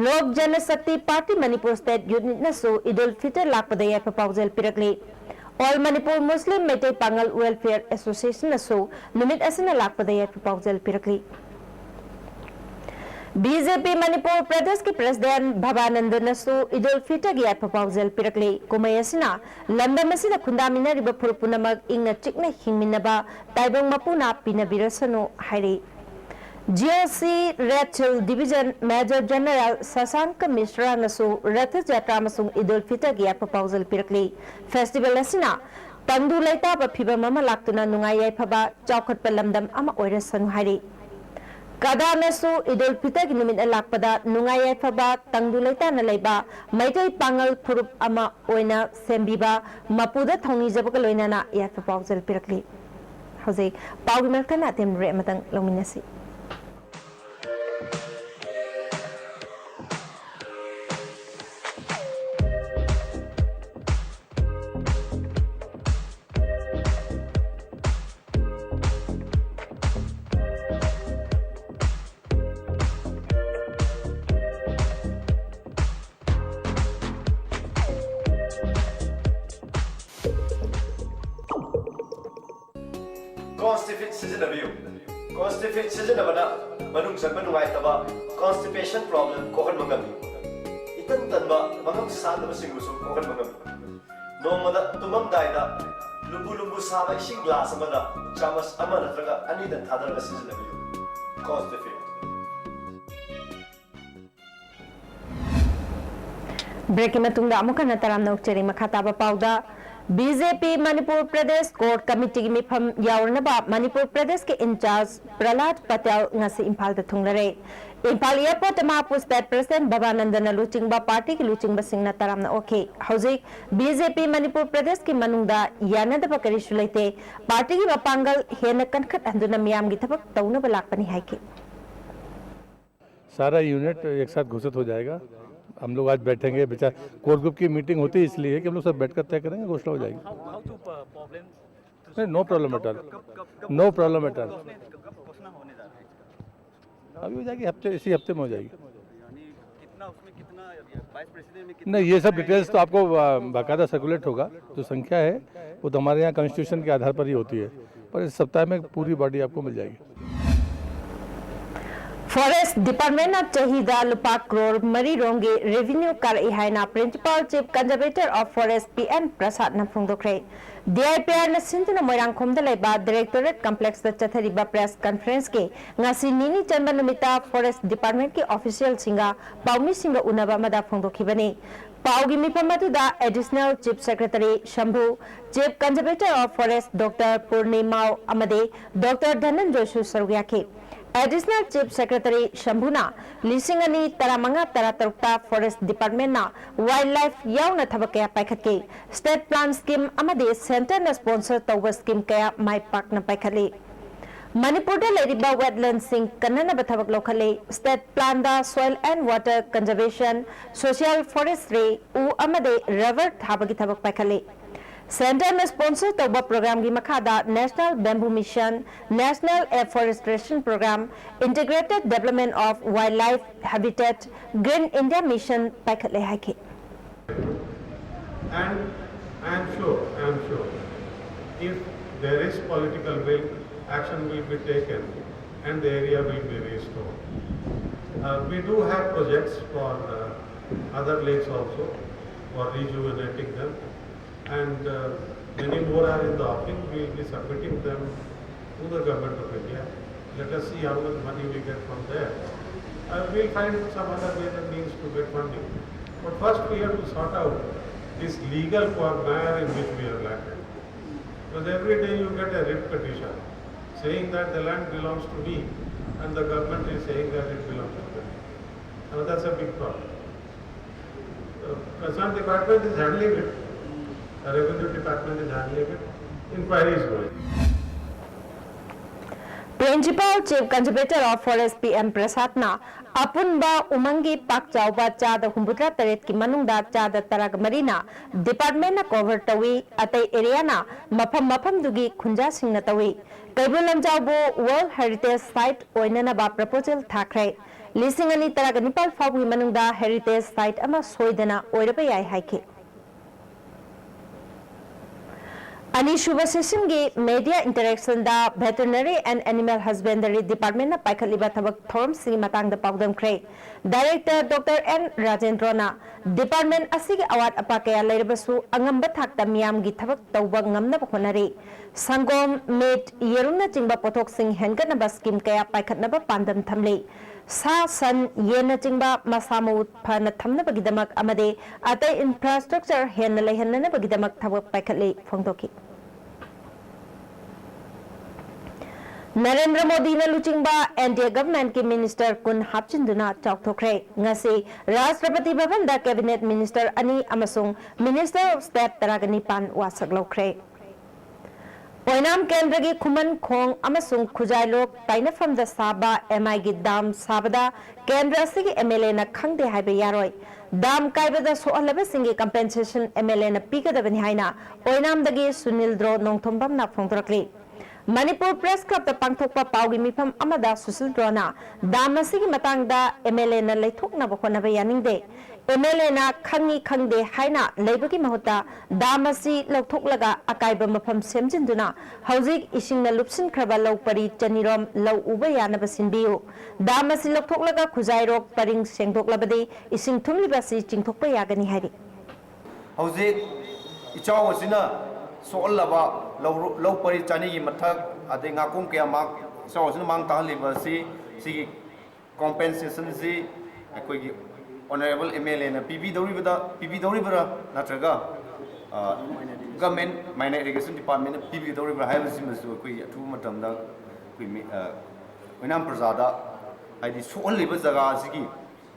ꯂꯣꯛ ꯖꯅꯁꯛꯇꯤ ꯄꯥꯔꯇꯤ ꯃꯅꯤꯄꯨꯔ ꯁ꯭ꯇꯦꯠ ꯌꯨꯅꯤꯠꯅꯁꯨ ꯏꯗꯨꯜ ꯐꯤꯇꯔ ꯂꯥꯛꯄꯗ ꯌꯥꯏꯐ ꯄꯥꯎꯖꯦꯜ ꯄꯤꯔꯛꯂꯤ꯫ ꯑꯣꯜ ꯃꯅꯤꯄꯨꯔ ꯃꯨꯁꯂꯤꯝ ꯃꯩꯇꯩ ꯄꯥꯉꯜ ꯋꯦꯜꯐꯤꯌꯔ ꯑꯦꯁꯣꯁꯤꯌꯦꯁꯟꯅꯁꯨ ꯅꯨꯃꯤꯠ ꯑꯁꯤꯅ ꯂꯥꯛꯄꯗ ꯌꯥꯏꯐ ꯄꯥꯎꯖꯦꯜ ꯄꯤꯔꯛꯂꯤ꯫ ꯕꯤ ꯖꯦ ꯄꯤ ꯃꯅꯤꯄꯨꯔ ꯄ꯭ꯔꯗꯦꯁꯀꯤ ꯄ꯭ꯔꯦꯁꯤꯗꯦꯟ ꯚꯕꯥꯅꯟꯗꯅꯁꯨ ꯏꯗꯨꯜ ꯐꯤꯇꯔꯒꯤ ꯌꯥꯏꯐ ꯄꯥꯎꯖꯦꯜ ꯄꯤꯔꯛꯂꯤ꯫ ꯀꯨꯝꯍꯩ ꯑꯁꯤꯅ ꯂꯝꯗꯝ ꯑꯁꯤꯗ ꯈꯨꯟꯗꯥꯃꯤꯟꯅꯔꯤꯕ ꯐꯨꯔꯨꯞ ꯄꯨꯝꯅꯃꯛ ꯏꯪꯅ ꯆꯤꯛꯅ ꯍꯤꯡꯃꯤꯟꯅꯕ ꯇꯥꯏꯕꯪ ꯃꯄꯨꯅ ꯄꯤꯅꯕꯤꯔꯁꯅꯨ ꯍꯥꯏꯔꯤ꯫ G O C red hill division major general Sashanka ꯃꯤꯁ꯭ꯔꯥꯅꯁꯨ ꯔꯊ ꯖꯇ꯭ꯔꯥ ꯑꯃꯁꯨꯡ ꯏꯗꯨꯜ ꯐꯤꯇꯔꯒꯤ ꯌꯥꯏꯐ ꯄꯥꯎꯖꯦꯜ ꯄꯤꯔꯛꯂꯤ꯫ ꯐꯦꯁꯇꯤꯚꯦꯜ ꯑꯁꯤꯅ ꯇꯪꯗꯨ ꯂꯩꯇꯥꯕ ꯐꯤꯕꯝ ꯑꯃ ꯂꯥꯛꯇꯨꯅ ꯅꯨꯡꯉꯥꯏ ꯌꯥꯏꯐꯕ ꯆꯥꯎꯈꯠꯄ ꯂꯝꯗꯝ ꯑꯃ ꯑꯣꯏꯔꯁꯅꯨ ꯍꯥꯏꯔꯤ꯫ ꯀꯗꯥꯅꯁꯨ ꯏꯗꯨꯜ ꯐꯤꯇꯔꯒꯤ ꯅꯨꯃꯤꯠꯅ ꯂꯥꯛꯄꯗ ꯅꯨꯡꯉꯥꯏ ꯌꯥꯏꯐꯕ ꯇꯪꯗꯨ ꯂꯩꯇꯥꯅ ꯂꯩꯕ ꯃꯩꯇꯩ ꯄꯥꯉꯜ ꯐꯨꯔꯨꯞ ꯑꯃ ꯑꯣꯏꯅ ꯁꯦꯝꯕꯤꯕ ꯃꯄꯨꯗ ꯊꯧꯅꯤꯖꯕꯒ ꯂꯣꯏꯅꯅ ꯌꯥꯏꯐ ꯄꯥꯎꯖꯦꯜ ꯄꯤꯔꯛꯂꯤ꯫ ꯍꯧꯖꯤꯛ ꯄꯥꯎꯒꯤ ꯃꯔꯛꯇ ꯅꯥꯇꯦꯝ ꯔꯦ ꯑꯃꯇꯪ ꯂꯧꯃꯤꯟꯅꯁꯤ꯫ ꯀꯣꯟꯁꯇꯤꯐꯤꯠ ꯁꯤꯖꯤꯟꯅꯕꯤꯌꯨ꯫ ꯀꯣꯟꯁꯇꯤꯐꯤꯠ ꯁꯤꯖꯤꯟꯅꯕꯅ ꯃꯅꯨꯡ ꯆꯪꯕ ꯅꯨꯡꯉꯥꯏꯇꯕ, ꯀꯣꯟꯁꯇꯤꯄꯦꯁꯟ ꯄ꯭ꯔꯣꯕ꯭ꯂꯦꯝ ꯀꯣꯛꯍꯟꯕ ꯉꯝꯃꯤ꯫ ꯏꯇꯟ ꯇꯟꯕ, ꯃꯉꯝ ꯁꯥꯟꯗꯕꯁꯤꯡꯕꯨꯁꯨ ꯀꯣꯛꯍꯟꯕ ꯉꯝꯃꯤ꯫ ꯅꯣꯡꯃꯗ ꯇꯨꯝꯃꯝꯗꯥꯏꯗ ꯂꯨꯝꯕꯨ ꯂꯨꯝꯕꯨ ꯁꯥꯕ ꯏꯁꯤꯡ ꯒ꯭ꯂꯥꯁ ꯑꯃꯗ ꯆꯥꯃꯁ ꯑꯃ ꯅꯠꯇ꯭ꯔꯒ ꯑꯅꯤꯗ ꯊꯥꯗꯔꯒ ꯁꯤꯖꯤꯟꯅꯕꯤꯌꯨ꯫ ꯀꯣꯟꯁꯇꯤꯐꯤꯠ꯫ ꯕ꯭ꯔꯦꯛꯀꯤ ꯃꯇꯨꯡꯗ ꯑꯃꯨꯛ ꯍꯟꯅ ꯇꯔꯥꯝꯅ ꯑꯣꯛꯆꯔꯤ꯫ ꯃꯈꯥ ꯇꯥꯕ ꯄꯥꯎꯗ, ꯕꯤ ꯖꯦ ꯄꯤ ꯃꯅꯤꯄꯨꯔ ꯄ꯭ꯔꯗꯦꯁ ꯀꯣꯔ ꯀꯃꯤꯇꯤꯒꯤ ꯃꯤꯐꯝ ꯌꯥꯎꯔꯅꯕ ꯃꯅꯤꯄꯨꯔ ꯄ꯭ꯔꯗꯦꯁꯀꯤ ꯏꯟꯆꯥꯔꯖ ꯄ꯭ꯔꯍꯂꯥꯗ ꯄꯇꯦꯜ ꯉꯁꯤ ꯏꯝꯐꯥꯜꯗ ꯊꯨꯡꯂꯔꯦ꯫ ꯏꯝꯐꯥꯜ ꯑꯦꯌꯔꯄꯣꯔꯠꯇ ꯃꯍꯥꯛꯄꯨ ꯁ꯭ꯇꯦꯠ ꯄ꯭ꯔꯁꯤꯗꯦꯟꯠ ꯚꯕꯥꯅꯟꯗꯅ ꯂꯨꯆꯤꯡꯕ ꯄꯥꯔꯇꯤꯒꯤ ꯂꯨꯆꯤꯡꯕꯁꯤꯡꯅ ꯇꯔꯥꯝꯅ ꯑꯣꯛꯈꯤ꯫ ꯍꯧꯖꯤꯛ ꯕꯤ ꯖꯦ ꯄꯤ ꯃꯅꯤꯄꯨꯔ ꯄ꯭ꯔꯗꯦꯁꯀꯤ ꯃꯅꯨꯡꯗ ꯌꯥꯅꯗꯕ ꯀꯔꯤꯁꯨ ꯂꯩꯇꯦ꯫ ꯄꯥꯔꯇꯤꯒꯤ ꯃꯄꯥꯡꯒꯜ ꯍꯦꯟꯅ ꯀꯟꯈꯠꯍꯟꯗꯨꯅ ꯃꯤꯌꯥꯝꯒꯤ ꯊꯕꯛ ꯇꯧꯅꯕ ꯂꯥꯛꯄꯅꯤ ꯍꯥꯏꯈꯤ꯫ सारा यूनिट एक साथ घोषित हो जाएगा। हम लोग आज बैठेंगे, विचार, कोर ग्रुप की मीटिंग होती है इसलिए कि हम लोग सब बैठकर तय करेंगे, घोषणा हो जाएगी। How to uh, problems नहीं, no problem at all, no problem at all. अभी हो जाएगी, हफ्ते, इसी हफ्ते में हो जाएगी। यानी कितने ना उसमें कितना, वाइस प्रेसिडेंट में कितना? नहीं, ये सब डिटेल्स तो आपको, आ, बाकायदा सर्कुलेट होगा। जो संख्या है, वो तो हमारे यहाँ कॉन्स्टिट्यूशन के आधार पर ही होती है, पर इस सप्ताह में पूरी बॉडी आपको मिल जाएगी। Forest Department ꯅ ꯆꯍꯤꯗ ꯂꯨꯄꯥ ꯀ꯭ꯔꯣꯔ ꯃꯔꯤ ꯔꯣꯝꯒꯤ revenue ꯀꯥꯔꯛꯏ ꯍꯥꯏꯅ Principal Chief Conservator of Forest P N Prasad ꯅ ꯐꯣꯡꯗꯣꯛꯈ꯭ꯔꯦ꯫ D I P R ꯅ ꯁꯤꯟꯗꯨꯅ ꯃꯣꯏꯔꯥꯡꯈꯣꯝꯗ ꯂꯩꯕ Directorate Complex ꯇ ꯆꯠꯊꯔꯤꯕ press conference ꯀꯤ ꯉꯁꯤ ꯅꯤꯅꯤ ꯆꯟꯕ ꯅꯨꯃꯤꯠꯇ Forest Department ꯀꯤ official ꯁꯤꯡꯒ ꯄꯥꯎꯃꯤꯁꯤꯡꯒ ꯎꯅꯕ ꯑꯃꯗ ꯐꯣꯡꯗꯣꯛꯈꯤꯕꯅꯤ꯫ ꯄꯥꯎꯒꯤ ꯃꯤꯐꯝ ꯑꯗꯨꯗ Additional Chief Secretary ꯁꯝꯚꯨ, Chief Conservator of Forest Doctor ꯄꯨꯔꯅꯤꯃꯥꯎ ꯑꯃꯗꯤ Doctor ꯙꯅꯟꯖꯣꯏꯁꯨ ꯁꯔꯨꯛ ꯌꯥꯈꯤ꯫ Additional Chief Secretary ꯁꯝꯚꯨꯅ ꯂꯤꯁꯤꯡ ꯑꯅꯤ ꯇꯔꯥꯃꯉꯥ ꯇꯔꯥꯇꯔꯨꯛꯇ Forest Department ꯅ wildlife ꯌꯥꯎꯅ ꯊꯕꯛ ꯀꯌꯥ ꯄꯥꯏꯈꯠꯈꯤ꯫ State plan scheme ꯑꯃꯗꯤ centre ꯅ sponsor ꯇꯧꯕ scheme ꯀꯌꯥ ꯃꯥꯏ ꯄꯥꯛꯅ ꯄꯥꯏꯈꯠꯂꯤ꯫ ꯃꯅꯤꯄꯨꯔꯗ ꯂꯩꯔꯤꯕ wetland ꯁꯤꯡ ꯀꯟꯅꯅꯕ ꯊꯕꯛ ꯂꯧꯈꯠꯂꯤ꯫ State plan the soil and water conservation, social forestry, ꯎ ꯑꯃꯗꯤ rubber ꯊꯥꯕꯒꯤ ꯊꯕꯛ ꯄꯥꯏꯈꯠꯂꯤ꯫ Centre ꯅ sponsor ꯇꯧꯕ program ꯒꯤ ꯃꯈꯥꯗ National Bamboo Mission, National Afforestation Program, Integrated Development of Wildlife Habitat, Green India Mission ꯄꯥꯏꯈꯠꯂꯦ ꯍꯥꯏꯈꯤ꯫ And I am sure, I am sure, if there is political will, action will be taken and the area will be restored. Uh, we do have projects for uh, other lakes also, for rejuvenating them, and uh, many more are in the offing. We will be submitting them to the Government of India. Let us see how much money we get from there. Uh, we'll find some other way and means to get funding. But first we have to sort out this legal quagmire in which we are landed. Because every day you get a writ petition saying that the land belongs to me and the government is saying that it belongs to them. Now that's a big problem. Uh, concerned department is handling it. The revenue department is handling it. Inquiry is going. Principal Chief Conservator of Forest P N Prasad ꯅ ꯑꯄꯨꯟꯕ ꯎꯃꯪꯒꯤ ꯄꯥꯛ ꯆꯥꯎꯕ ꯆꯥꯗ ꯍꯨꯝꯐꯨꯇꯔꯥ ꯇꯔꯦꯠꯀꯤ ꯃꯅꯨꯡꯗ ꯆꯥꯗ ꯇꯔꯥꯒ ꯃꯔꯤꯅ department ꯅ cover ꯇꯧꯏ, ꯑꯇꯩ area ꯅ ꯃꯐꯝ ꯃꯐꯝꯗꯨꯒꯤ ꯈꯨꯟꯖꯥꯁꯤꯡꯅ ꯇꯧꯏ꯫ ꯀꯩꯕꯨꯜ ꯂꯝꯖꯥꯎꯕꯨ World Heritage Site ꯑꯣꯏꯅꯅꯕ proposal ꯊꯥꯈ꯭ꯔꯦ꯫ ꯂꯤꯁꯤꯡ ꯑꯅꯤ ꯇꯔꯥꯒ ꯅꯤꯄꯥꯜ ꯐꯥꯎꯕꯒꯤ ꯃꯅꯨꯡꯗ heritage site ꯑꯃ ꯁꯣꯏꯗꯅ ꯑꯣꯏꯔꯕ ꯌꯥꯏ ꯍꯥꯏꯈꯤ꯫ ꯑꯅꯤꯁꯨꯕ sessionꯒꯤ media interactionꯗ Veterinary and Animal Husbandry Departmentꯅ ꯄꯥꯏꯈꯠꯂꯤꯕ ꯊꯕꯛ ꯊꯧꯔꯝꯁꯤꯡꯒꯤ ꯃꯇꯥꯡꯗ ꯄꯥꯎꯗꯝꯈ꯭ꯔꯦ꯫ Director Doctor N ꯔꯥꯖꯦꯟꯗ꯭ꯔꯣꯅ department ꯑꯁꯤꯒꯤ ꯑꯋꯥꯠ ꯑꯄꯥ ꯀꯌꯥ ꯂꯩꯔꯕꯁꯨ ꯑꯉꯝꯕ ꯊꯥꯛꯇ ꯃꯤꯌꯥꯝꯒꯤ ꯊꯕꯛ ꯇꯧꯕ ꯉꯝꯅꯕ ꯍꯣꯠꯅꯔꯤ꯫ ꯁꯪꯒꯣꯝ, meat, ꯌꯦꯔꯨꯝꯅꯆꯤꯡꯕ ꯄꯣꯠꯊꯣꯛꯁꯤꯡ ꯍꯦꯟꯒꯠꯅꯕ scheme ꯀꯌꯥ ꯄꯥꯏꯈꯠꯅꯕ ꯄꯥꯟꯗꯝ ꯊꯝꯂꯤ꯫ ꯁꯥ, ꯁꯟ, ꯌꯦꯟꯅꯆꯤꯡꯕ ꯃꯁꯥ ꯃꯎ ꯐꯅ ꯊꯝꯅꯕꯒꯤꯗꯃꯛ ꯑꯃꯗꯤ ꯑꯇꯩ infrastructure ꯍꯦꯟꯅ ꯂꯩꯍꯟꯅꯅꯕꯒꯤꯗꯃꯛ ꯊꯕꯛ ꯄꯥꯏꯈꯠꯂꯤ ꯐꯣꯡꯗꯣꯛꯈꯤ꯫ ꯅꯔꯦꯟꯗ꯭ꯔ ꯃꯣꯗꯤꯅ ꯂꯨꯆꯤꯡꯕ N D A governmentꯀꯤ minister ꯀꯨꯟ ꯍꯥꯞꯆꯤꯟꯗꯨꯅ ꯆꯥꯎꯊꯣꯛꯈ꯭ꯔꯦ꯫ ꯉꯁꯤ ꯔꯥꯁꯇ꯭ꯔꯄꯇꯤ ꯚꯕꯟꯗ cabinet minister ꯑꯅꯤ ꯑꯃꯁꯨꯡ minister of state ꯇꯔꯥꯒ ꯅꯤꯄꯥꯟ ꯋꯥꯁꯛ ꯂꯧꯈ꯭ꯔꯦ꯫ ꯑꯣꯏꯅꯥꯝ ꯀꯦꯟꯗ꯭ꯔꯒꯤ ꯈꯨꯃꯟ ꯈꯣꯡ ꯑꯃꯁꯨꯡ ꯈꯨꯖꯥꯏꯂꯣꯛ ꯇꯥꯏꯅꯐꯝꯗ ꯁꯥꯕ M I ꯒꯤ dam ꯁꯥꯕꯗ ꯀꯦꯟꯗ꯭ꯔ ꯑꯁꯤꯒꯤ M L Aꯅ ꯈꯪꯗꯦ ꯍꯥꯏꯕ ꯌꯥꯔꯣꯏ꯫ Dam ꯀꯥꯏꯕꯗ ꯁꯣꯛꯍꯜꯂꯕꯁꯤꯡꯒꯤ compensation M L Aꯅ ꯄꯤꯒꯗꯕꯅꯤ ꯍꯥꯏꯅ ꯑꯣꯏꯅꯥꯝꯗꯒꯤ ꯁꯨꯅꯤꯜꯗ꯭ꯔꯣ ꯅꯣꯡꯊꯣꯝꯕꯝꯅ ꯐꯣꯡꯗꯣꯔꯛꯂꯤ꯫ ꯃꯅꯤꯄꯨꯔ Press Clubꯇ ꯄꯥꯡꯊꯣꯛꯄ ꯄꯥꯎꯒꯤ ꯃꯤꯐꯝ ꯑꯃꯗ ꯁꯨꯁꯤꯜꯗ꯭ꯔꯣꯅ dam ꯑꯁꯤꯒꯤ ꯃꯇꯥꯡꯗ M L Aꯅ ꯂꯩꯊꯣꯛꯅꯕ ꯍꯣꯠꯅꯕ ꯌꯥꯅꯤꯡꯗꯦ꯫ M L Aꯅ ꯈꯪꯉꯤ ꯈꯪꯗꯦ ꯍꯥꯏꯅ ꯂꯩꯕꯒꯤ ꯃꯍꯨꯠꯇ dam ꯑꯁꯤ ꯂꯧꯊꯣꯛꯂꯒ ꯑꯀꯥꯏꯕ ꯃꯐꯝ ꯁꯦꯝꯖꯤꯟꯗꯨꯅ ꯍꯧꯖꯤꯛ ꯏꯁꯤꯡꯅ ꯂꯨꯞꯁꯤꯟꯈ꯭ꯔꯕ ꯂꯧ ꯄꯔꯤ ꯆꯅꯤꯔꯣꯝ ꯂꯧ ꯎꯕ ꯌꯥꯅꯕ ꯁꯤꯟꯕꯤꯌꯨ꯫ Dam ꯑꯁꯤ ꯂꯧꯊꯣꯛꯂꯒ ꯈꯨꯖꯥꯏꯔꯣꯛ ꯄꯔꯤꯡ ꯁꯦꯡꯗꯣꯛꯂꯕꯗꯤ ꯏꯁꯤꯡ ꯊꯨꯝꯂꯤꯕ ꯑꯁꯤ ꯆꯤꯡꯊꯣꯛꯄ ꯌꯥꯒꯅꯤ ꯍꯥꯏꯔꯤ꯫ ꯍꯧꯖꯤꯛ ꯏꯆꯥꯎ ꯑꯁꯤꯅ ꯁꯣꯛꯍꯜꯂꯕ ꯂꯧ, ꯂꯧ ꯄꯔꯤ ꯆꯅꯤꯒꯤ ꯃꯊꯛ, ꯑꯗꯩ ꯉꯥꯀꯣꯡ ꯀꯌꯥ ꯃꯥꯡ-, ꯏꯆꯥꯎ ꯑꯁꯤꯅ ꯃꯥꯡ ꯇꯥꯛꯍꯜꯂꯤꯕ ꯑꯁꯤ, ꯁꯤꯒꯤ compensationꯁꯤ ꯑꯩꯈꯣꯏꯒꯤ honourable M L Aꯅ ꯄꯤꯕꯤꯗꯧꯔꯤꯕꯗ, ꯄꯤꯕꯤꯗꯧꯔꯤꯕ꯭ꯔꯥ, ꯅꯠꯇ꯭ꯔꯒ, ꯑ, government minor irrigation departmentꯅ ꯄꯤꯕꯤꯒꯗꯧꯔꯤꯕ꯭ꯔꯥ ꯍꯥꯏꯕꯁꯤꯃꯁꯨ ꯑꯩꯈꯣꯏꯒꯤ ꯑꯊꯨꯕ ꯃꯇꯝꯗ ꯑꯩꯈꯣꯏ ꯃꯤ-, ꯑ, ꯑꯣꯏꯅꯥꯝ ꯄ꯭ꯔꯖꯥꯗ, ꯍꯥꯏꯗꯤ ꯁꯣꯛꯍꯜꯂꯤꯕ ꯖꯒꯥ ꯑꯁꯤꯒꯤ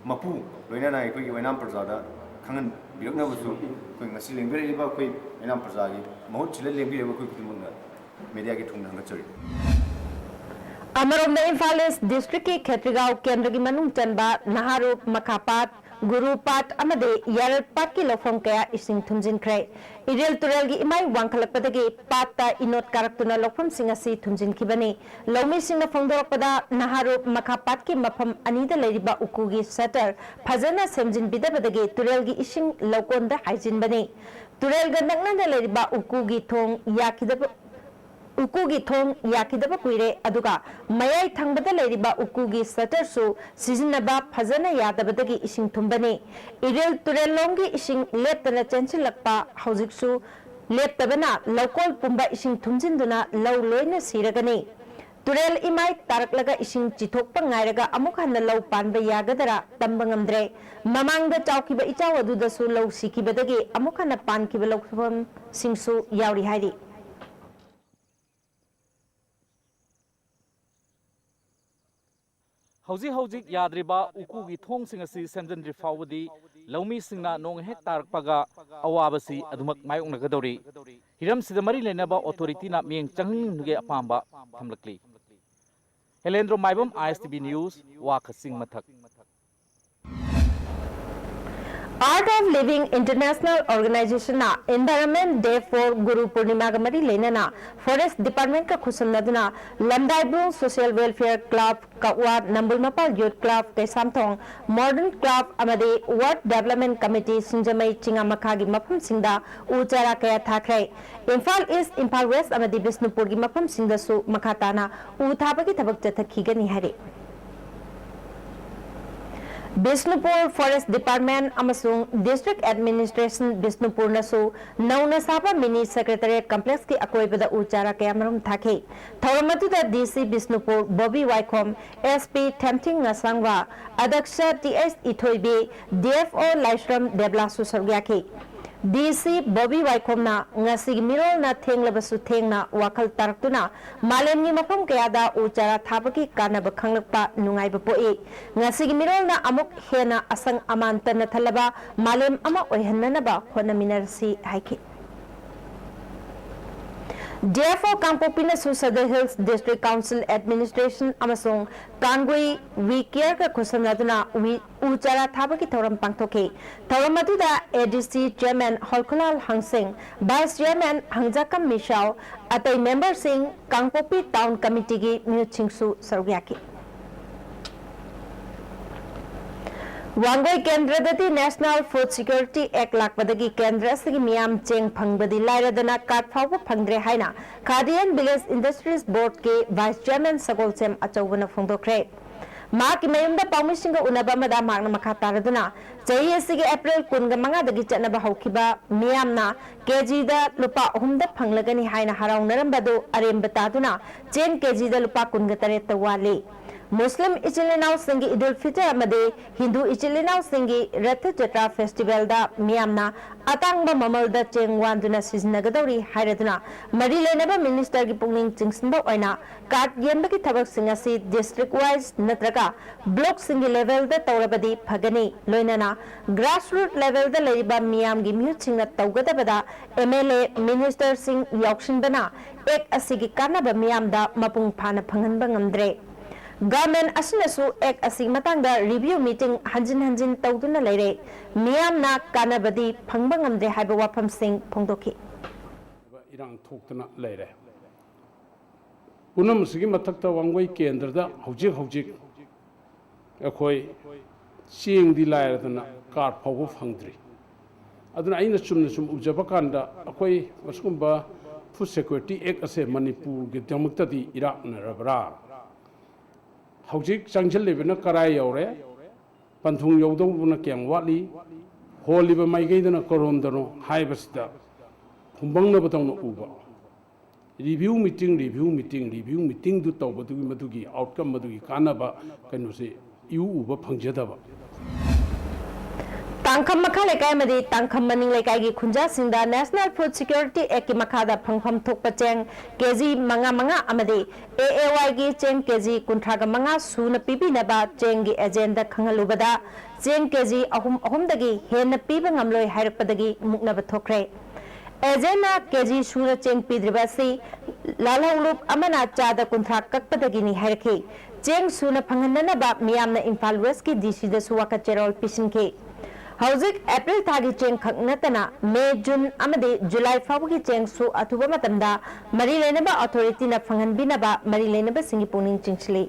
ꯃꯄꯨ ꯂꯣꯏꯅꯅ ꯑꯩꯈꯣꯏꯒꯤ ꯑꯣꯏꯅꯥꯝ ꯄ꯭ꯔꯖꯥꯗ ꯈꯪꯍꯟꯕꯤꯔꯛꯅꯕꯁꯨ ꯑꯩꯈꯣꯏ ꯉꯁꯤ ꯂꯦꯡꯕꯤꯔꯛꯏꯕ ꯑꯩꯈꯣꯏ ꯑꯣꯏꯅꯥꯝ ꯄ꯭ꯔꯖꯥꯒꯤ ꯃꯍꯨꯠ ꯁꯤꯜꯂ ꯂꯦꯡꯕꯤꯔꯛꯏꯕ ꯑꯩꯈꯣꯏ ꯈꯨꯗꯤꯡꯃꯛꯅ mediaꯒꯤ ꯊꯨꯡꯅ ꯍꯪꯒꯠꯆꯔꯤ꯫ ꯑꯃꯔꯣꯝꯗ ꯏꯝꯐꯥꯜ East districtꯀꯤ ꯈꯦꯇ꯭ꯔꯤꯒꯥꯎ ꯀꯦꯟꯗ꯭ꯔꯒꯤ ꯃꯅꯨꯡ ꯆꯟꯕ ꯅꯍꯥꯔꯨꯞ, ꯃꯈꯥꯄꯥꯠ, ꯒꯨꯔꯨ ꯄꯥꯠ ꯑꯃꯗꯤ ꯌꯥꯔꯠ ꯄꯥꯠꯀꯤ ꯂꯧꯐꯝ ꯀꯌꯥ ꯏꯁꯤꯡ ꯊꯨꯝꯖꯤꯟꯈ꯭ꯔꯦ꯫ ꯏꯔꯤꯜ ꯇꯨꯔꯦꯜꯒꯤ ꯏꯃꯥꯏ ꯋꯥꯡꯈꯠꯂꯛꯄꯗꯒꯤ ꯄꯥꯠꯇ ꯏꯅꯣꯠ ꯀꯥꯔꯛꯇꯨꯅ ꯂꯧꯐꯝꯁꯤꯡ ꯑꯁꯤ ꯊꯨꯝꯖꯤꯟꯈꯤꯕꯅꯤ꯫ ꯂꯧꯃꯤꯁꯤꯡꯅ ꯐꯣꯡꯗꯣꯔꯛꯄꯗ, ꯅꯍꯥꯔꯨꯞ ꯃꯈꯥ ꯄꯥꯠꯀꯤ ꯃꯐꯝ ꯑꯅꯤꯗ ꯂꯩꯔꯤꯕ ꯎꯀꯨꯒꯤ ꯁꯇꯔ ꯐꯖꯅ ꯁꯦꯝꯖꯤꯟꯕꯤꯗꯕꯗꯒꯤ ꯇꯨꯔꯦꯜꯒꯤ ꯏꯁꯤꯡ ꯂꯧꯀꯣꯟꯗ ꯍꯥꯏꯖꯤꯟꯕꯅꯤ꯫ ꯇꯨꯔꯦꯜꯒ ꯅꯛꯅꯅ ꯂꯩꯔꯤꯕ ꯎꯀꯨꯒꯤ ꯊꯣꯡ ꯌꯥꯈꯤꯗꯕ, ꯎꯀꯨꯒꯤ ꯊꯣꯡ ꯌꯥꯈꯤꯗꯕ ꯀꯨꯏꯔꯦ, ꯑꯗꯨꯒ ꯃꯌꯥꯏ ꯊꯪꯕꯗ ꯂꯩꯔꯤꯕ ꯎꯀꯨꯒꯤ ꯁꯇꯔꯁꯨ ꯁꯤꯖꯤꯟꯅꯕ ꯐꯖꯅ ꯌꯥꯗꯕꯗꯒꯤ ꯏꯁꯤꯡ ꯊꯨꯝꯕꯅꯤ꯫ ꯏꯔꯤꯜ ꯇꯨꯔꯦꯜꯂꯣꯝꯒꯤ ꯏꯁꯤꯡ ꯂꯦꯞꯇꯅ ꯆꯦꯟꯁꯤꯜꯂꯛꯄ ꯍꯧꯖꯤꯛꯁꯨ ꯂꯦꯞꯇꯕꯅ ꯂꯧꯀꯣꯜ ꯄꯨꯝꯕ ꯏꯁꯤꯡ ꯊꯨꯝꯖꯤꯟꯗꯨꯅ ꯂꯧ ꯂꯣꯏꯅ ꯁꯤꯔꯒꯅꯤ꯫ ꯇꯨꯔꯦꯜ ꯏꯃꯥꯏ ꯇꯥꯔꯛꯂꯒ ꯏꯁꯤꯡ ꯆꯤꯊꯣꯛꯄ ꯉꯥꯏꯔꯒ ꯑꯃꯨꯛ ꯍꯟꯅ ꯂꯧ ꯄꯥꯟꯕ ꯌꯥꯒꯗ꯭ꯔꯥ ꯇꯝꯕ ꯉꯝꯗ꯭ꯔꯦ꯫ ꯃꯃꯥꯡꯗ ꯆꯥꯎꯈꯤꯕ ꯏꯆꯥꯎ ꯑꯗꯨꯗꯁꯨ ꯂꯧ ꯁꯤꯈꯤꯕꯗꯒꯤ ꯑꯃꯨꯛ ꯍꯟꯅ ꯄꯥꯟꯈꯤꯕ ꯂꯧꯐꯝꯁꯤꯡꯁꯨ ꯌꯥꯎꯔꯤ ꯍꯥꯏꯔꯤ꯫ ꯍꯧꯖꯤꯛ ꯍꯧꯖꯤꯛ ꯌꯥꯗ꯭ꯔꯤꯕ ꯎꯀꯨꯒꯤ ꯊꯣꯡꯁꯤꯡ ꯑꯁꯤ ꯁꯦꯝꯖꯤꯟꯗ꯭ꯔꯤ ꯐꯥꯎꯕꯗꯤ ꯂꯧꯃꯤꯁꯤꯡꯅ ꯅꯣꯡ ꯍꯦꯛ ꯇꯥꯔꯛꯄꯒ ꯑꯋꯥꯕꯁꯤ ꯑꯗꯨꯃꯛ ꯃꯥꯌꯣꯛꯅꯒꯗꯧꯔꯤ꯫ ꯍꯤꯔꯝꯁꯤꯗ ꯃꯔꯤ ꯂꯩꯅꯕ ꯑꯣꯊꯣꯔꯤꯇꯤꯅ ꯃꯤꯠꯌꯦꯡ ꯆꯪꯍꯟꯅꯤꯡꯕꯒꯤ ꯑꯄꯥꯝꯕ ꯊꯝꯂꯛꯂꯤ꯫ ꯍꯦꯂꯦꯟꯗ꯭ꯔꯣ ꯃꯥꯏꯕꯝ, ISTV News, ꯋꯥꯈ ꯆꯤꯡ ꯃꯊꯛ꯫ Art of Living International Organization ꯅ Environment Day for ꯒꯨꯔꯨ ꯄꯨꯔꯅꯤꯃꯥꯒ ꯃꯔꯤ ꯂꯩꯅꯅ Forest Department ꯀ ꯈꯨꯠꯁꯝꯅꯗꯨꯅ ꯂꯝꯗꯥꯏꯕꯨꯡ Social Welfare Club, ꯀꯛꯋꯥ, ꯅꯝꯕꯨꯜ ꯃꯄꯥꯜ Youth Club, Keishamthong Modern Club ꯑꯃꯗꯤ Ward Development Committee ꯁꯤꯡꯖꯃꯩ ꯆꯤꯉꯥ ꯃꯈꯥꯒꯤ ꯃꯐꯝꯁꯤꯡꯗ ꯎ ꯆꯥꯔꯥ ꯀꯌꯥ ꯊꯥꯈ꯭ꯔꯦ꯫ ꯏꯝꯐꯥꯜ ꯏꯁ, ꯏꯝꯐꯥꯜ ꯋꯦꯁ ꯑꯃꯗꯤ ꯕꯤꯁꯅꯨꯄꯨꯔꯒꯤ ꯃꯐꯝꯁꯤꯡꯗꯁꯨ ꯃꯈꯥ ꯇꯥꯅ ꯎ ꯊꯥꯕꯒꯤ ꯊꯕꯛ ꯆꯠꯊꯈꯤꯒꯅꯤ ꯍꯥꯏꯔꯤ꯫ ꯕꯤꯁꯅꯨꯄꯨꯔ Forest Department ꯑꯃꯁꯨꯡ District Administration ꯕꯤꯁꯅꯨꯄꯨꯔꯅꯁꯨ ꯅꯧꯅ ꯁꯥꯕ Mini Secretariat Complex ꯀꯤ ꯑꯀꯣꯏꯕꯗ ꯎ ꯆꯥꯔꯥ ꯀꯌꯥꯃꯔꯨꯝ ꯊꯥꯈꯤ꯫ ꯊꯧꯔꯝ ꯑꯗꯨꯗ DC ꯕꯤꯁꯅꯨꯄꯨꯔ ꯕꯣꯕꯤ ꯋꯥꯏꯈꯣꯝ, SP ꯊꯦꯝꯊꯤꯡ ꯉꯁꯥꯡꯕ, ꯑꯗꯛꯁ ꯇꯤ ꯑꯩꯆ ꯏꯊꯣꯏꯕꯤ, DFO ꯂꯥꯏꯁ꯭ꯔꯝ ꯗꯦꯕꯂꯥꯁꯨ ꯁꯔꯨꯛ ꯌꯥꯈꯤ꯫ DC ꯕꯣꯕꯤ ꯋꯥꯏꯈꯣꯝꯅ ꯉꯁꯤꯒꯤ ꯃꯤꯔꯣꯜꯅ ꯊꯦꯡꯂꯕꯁꯨ ꯊꯦꯡꯅ ꯋꯥꯈꯜ ꯇꯥꯔꯛꯇꯨꯅ ꯃꯥꯂꯦꯝꯒꯤ ꯃꯐꯝ ꯀꯌꯥꯗ ꯎ ꯆꯥꯔꯥ ꯊꯥꯕꯒꯤ ꯀꯥꯟꯅꯕ ꯈꯪꯂꯛꯄ ꯅꯨꯡꯉꯥꯏꯕ ꯄꯣꯛꯏ꯫ ꯉꯁꯤꯒꯤ ꯃꯤꯔꯣꯜꯅ ꯑꯃꯨꯛ ꯍꯦꯟꯅ ꯑꯁꯪ ꯑꯃꯥꯟ ꯇꯅ ꯊꯜꯂꯕ ꯃꯥꯂꯦꯝ ꯑꯃ ꯑꯣꯏꯍꯟꯅꯅꯕ ꯍꯣꯠꯅꯃꯤꯟꯅꯔꯁꯤ ꯍꯥꯏꯈꯤ꯫ DFO ꯀꯥꯡꯄꯣꯛꯄꯤꯅꯁꯨ Sadar Hills District Council Administration ꯑꯃꯁꯨꯡ ꯀꯥꯡꯒꯨꯏ We Careꯒ ꯈꯨꯠꯁꯝꯅꯗꯨꯅ ꯎ ꯆꯥꯔꯥ ꯊꯥꯕꯒꯤ ꯊꯧꯔꯝ ꯄꯥꯡꯊꯣꯛꯈꯤ꯫ ꯊꯧꯔꯝ ꯑꯗꯨꯗ ADC Chairman ꯍꯣꯜꯈꯨꯂꯥꯜ ꯍꯪꯁꯤꯡ, Vice Chairman ꯍꯪꯖꯥꯀꯝ ꯃꯤꯁꯥꯎ, ꯑꯇꯩ memberꯁꯤꯡ, ꯀꯥꯡꯄꯣꯛꯄꯤ Town Committeeꯒꯤ ꯃꯤꯍꯨꯠꯁꯤꯡꯁꯨ ꯁꯔꯨꯛ ꯌꯥꯈꯤ꯫ Wangoi ꯀꯦꯟꯗ꯭ꯔꯗꯗꯤ National Food Security Act ꯂꯥꯛꯄꯗꯒꯤ ꯀꯦꯟꯗ꯭ꯔ ꯑꯁꯤꯒꯤ ꯃꯤꯌꯥꯝ ꯆꯦꯡ ꯐꯪꯕꯗꯤ ꯂꯥꯏꯔꯗꯅ card ꯐꯥꯎꯕ ꯐꯪꯗ꯭ꯔꯦ ꯍꯥꯏꯅ Khadi and Village Industries Boardꯀꯤ Vice Chairman ꯁꯒꯣꯜꯁꯦꯝ ꯑꯆꯧꯕꯅ ꯐꯣꯡꯗꯣꯛꯈ꯭ꯔꯦ꯫ ꯃꯍꯥꯛꯀꯤ ꯃꯌꯨꯝꯗ ꯄꯥꯎꯃꯤꯁꯤꯡꯒ ꯎꯅꯕ ꯑꯃꯗ ꯃꯍꯥꯛꯅ ꯃꯈꯥ ꯇꯥꯔꯗꯨꯅ, ꯆꯍꯤ ꯑꯁꯤꯒꯤ April ꯀꯨꯟꯒ ꯃꯉꯥꯗꯒꯤ ꯆꯠꯅꯕ ꯍꯧꯈꯤꯕ ꯃꯤꯌꯥꯝꯅ KGꯗ ꯂꯨꯄꯥ ꯑꯍꯨꯝꯗ ꯐꯪꯂꯒꯅꯤ ꯍꯥꯏꯅ ꯍꯔꯥꯎꯅꯔꯝꯕꯗꯨ ꯑꯔꯦꯝꯕ ꯇꯥꯗꯨꯅ ꯆꯦꯡ KGꯗ ꯂꯨꯄꯥ ꯀꯨꯟꯒ ꯇꯔꯦꯠꯇ ꯋꯥꯠꯂꯤ꯫ ꯃꯨꯁꯂꯤꯝ ꯏꯆꯤꯜ ꯏꯅꯥꯎꯁꯤꯡꯒꯤ ꯏꯗꯨꯜ ꯐꯤꯇꯔ ꯑꯃꯗꯤ ꯍꯤꯟꯗꯨ ꯏꯆꯤꯜ ꯏꯅꯥꯎꯁꯤꯡꯒꯤ ꯔꯊ ꯖꯇ꯭ꯔꯥ ꯐꯦꯁꯇꯤꯚꯦꯜꯗ ꯃꯤꯌꯥꯝꯅ ꯑꯇꯥꯡꯕ ꯃꯃꯜꯗ ꯆꯦꯡ ꯋꯥꯟꯗꯨꯅ ꯁꯤꯖꯤꯟꯅꯒꯗꯧꯔꯤ ꯍꯥꯏꯔꯗꯨꯅ, ꯃꯔꯤ ꯂꯩꯅꯕ ꯃꯤꯅꯤꯁꯇꯔꯒꯤ ꯄꯨꯛꯅꯤꯡ ꯆꯤꯡꯁꯤꯟꯕ ꯑꯣꯏꯅ card ꯌꯦꯟꯕꯒꯤ ꯊꯕꯛꯁꯤꯡ ꯑꯁꯤ district wise ꯅꯠꯇ꯭ꯔꯒ blockꯁꯤꯡꯒꯤ levelꯗ ꯇꯧꯔꯕꯗꯤ ꯐꯒꯅꯤ꯫ ꯂꯣꯏꯅꯅ grassroot levelꯗ ꯂꯩꯔꯤꯕ ꯃꯤꯌꯥꯝꯒꯤ ꯃꯤꯍꯨꯠꯁꯤꯡꯅ ꯇꯧꯒꯗꯕꯗ MLA, ꯃꯤꯅꯤꯁꯇꯔꯁꯤꯡ ꯌꯥꯎꯁꯤꯟꯕꯅ Act ꯑꯁꯤꯒꯤ ꯀꯥꯟꯅꯕ ꯃꯤꯌꯥꯝꯗ ꯃꯄꯨꯡ ꯐꯥꯅ ꯐꯪꯍꯟꯕ ꯉꯝꯗ꯭ꯔꯦ꯫ Government ꯑꯁꯤꯅꯁꯨ Act ꯑꯁꯤꯒꯤ ꯃꯇꯥꯡꯗ review meeting ꯍꯟꯖꯤꯟ ꯍꯟꯖꯤꯟ ꯇꯧꯗꯨꯅ ꯂꯩꯔꯦ꯫ ꯃꯤꯌꯥꯝꯅ ꯀꯥꯟꯅꯕꯗꯤ ꯐꯪꯕ ꯉꯝꯗ꯭ꯔꯦ ꯍꯥꯏꯕ ꯋꯥꯐꯝꯁꯤꯡ ꯐꯣꯡꯗꯣꯛꯈꯤ꯫ ꯏꯔꯥꯡ ꯊꯣꯛꯇꯅ ꯂꯩꯔꯦ꯫ ꯄꯨꯝꯅꯃꯛꯁꯤꯒꯤ ꯃꯊꯛꯇ ꯋꯥꯡꯒꯣꯏ ꯀꯦꯟꯗ꯭ꯔꯗ ꯍꯧꯖꯤꯛ ꯍꯧꯖꯤꯛ ꯑꯩꯈꯣꯏ ꯆꯦꯡꯗꯤ ꯂꯥꯏꯔꯗꯅ card ꯐꯥꯎꯕ ꯐꯪꯗ꯭ꯔꯤ꯫ ꯑꯗꯨꯅ ꯑꯩꯅ ꯆꯨꯝꯅ ꯁꯨꯝ ꯎꯖꯕ ꯀꯥꯟꯗ ꯑꯩꯈꯣꯏ ꯑꯁꯤꯒꯨꯝꯕ Food Security Act ꯑꯁꯦ ꯃꯅꯤꯄꯨꯔꯒꯤꯗꯃꯛꯇꯗꯤ ꯏꯔꯥꯛꯅꯔꯕ꯭ꯔꯥ? ꯍꯧꯖꯤꯛ ꯆꯪꯁꯤꯜꯂꯤꯕꯅ ꯀꯔꯥꯏ ꯌꯧꯔꯦ? ꯄꯟꯊꯨꯡ ꯌꯧꯗꯧꯕꯅ ꯀꯌꯥꯝ ꯋꯥꯠꯂꯤ? ꯍꯣꯜꯂꯤꯕ ꯃꯥꯏꯀꯩꯗꯅ ꯀꯔꯣꯝꯗꯅꯣ ꯍꯥꯏꯕꯁꯤꯗ ꯐꯨꯝꯕꯪꯅꯕꯗꯧꯅ ꯎꯕ꯫ Review meeting, review meeting, review meetingꯗꯨ ꯇꯧꯕꯗꯨꯒꯤ ꯃꯗꯨꯒꯤ outcome, ꯃꯗꯨꯒꯤ ꯀꯥꯟꯅꯕ ꯀꯩꯅꯣꯁꯦ ꯏꯎ ꯎꯕ ꯐꯪꯖꯗꯕ꯫ ꯇꯥꯡꯈꯝ ꯃꯈꯥ ꯂꯩꯀꯥꯏ ꯑꯃꯗꯤ ꯇꯥꯡꯈꯝ ꯃꯅꯤꯡ ꯂꯩꯀꯥꯏꯒꯤ ꯈꯨꯟꯖꯥꯁꯤꯡꯗ National Food Security Actꯀꯤ ꯃꯈꯥꯗ ꯐꯪꯐꯝ ꯊꯣꯛꯄ ꯆꯦꯡ KG ꯃꯉꯥ ꯃꯉꯥ ꯑꯃꯗꯤ AAYꯒꯤ ꯆꯦꯡ KG ꯀꯨꯟꯊ꯭ꯔꯥꯒ ꯃꯉꯥ ꯁꯨꯅ ꯄꯤꯕꯤꯅꯕ ꯆꯦꯡꯒꯤ agentꯗ ꯈꯪꯍꯜꯂꯨꯕꯗ, ꯆꯦꯡ KG ꯑꯍꯨꯝ ꯑꯍꯨꯝꯗꯒꯤ ꯍꯦꯟꯅ ꯄꯤꯕ ꯉꯝꯂꯣꯏ ꯍꯥꯏꯔꯛꯄꯗꯒꯤ ꯃꯨꯛꯅꯕ ꯊꯣꯛꯈ꯭ꯔꯦ꯫ ꯑꯦꯖꯦꯟꯅ ꯀꯦꯖꯤ ꯁꯨꯅ ꯆꯦꯡ ꯄꯤꯗ꯭ꯔꯤꯕ ꯑꯁꯤ ꯂꯥꯜꯍꯧꯂꯨꯞ ꯑꯃꯅ ꯆꯥꯗ ꯀꯨꯟꯊ꯭ꯔꯥ ꯀꯛꯄꯗꯒꯤꯅꯤ ꯍꯥꯏꯔꯛꯈꯤ꯫ ꯆꯦꯡ ꯁꯨꯅ ꯐꯪꯍꯟꯅꯅꯕ ꯃꯤꯌꯥꯝꯅ ꯏꯝꯐꯥꯜ ꯋꯦꯁꯀꯤ ꯗꯤꯁꯤꯗꯁꯨ ꯋꯥꯀꯠ ꯆꯦꯔꯣꯜ ꯄꯤꯁꯤꯟꯈꯤ꯫ ꯍꯧꯖꯤꯛ ꯑꯦꯄ꯭ꯔꯤꯜ ꯊꯥꯒꯤ ꯆꯦꯡ ꯈꯛ ꯅꯠꯇꯅ ꯃꯦ, ꯖꯨꯟ ꯑꯃꯗꯤ ꯖꯨꯂꯥꯏ ꯐꯥꯎꯕꯒꯤ ꯆꯦꯡꯁꯨ ꯑꯊꯨꯕ ꯃꯇꯝꯗ ꯃꯔꯤ ꯂꯩꯅꯕ ꯑꯣꯊꯣꯔꯤꯇꯤꯅ ꯐꯪꯍꯟꯕꯤꯅꯕ ꯃꯔꯤ ꯂꯩꯅꯕꯁꯤꯡꯒꯤ ꯄꯨꯛꯅꯤꯡ ꯆꯤꯡꯁꯤꯜꯂꯤ꯫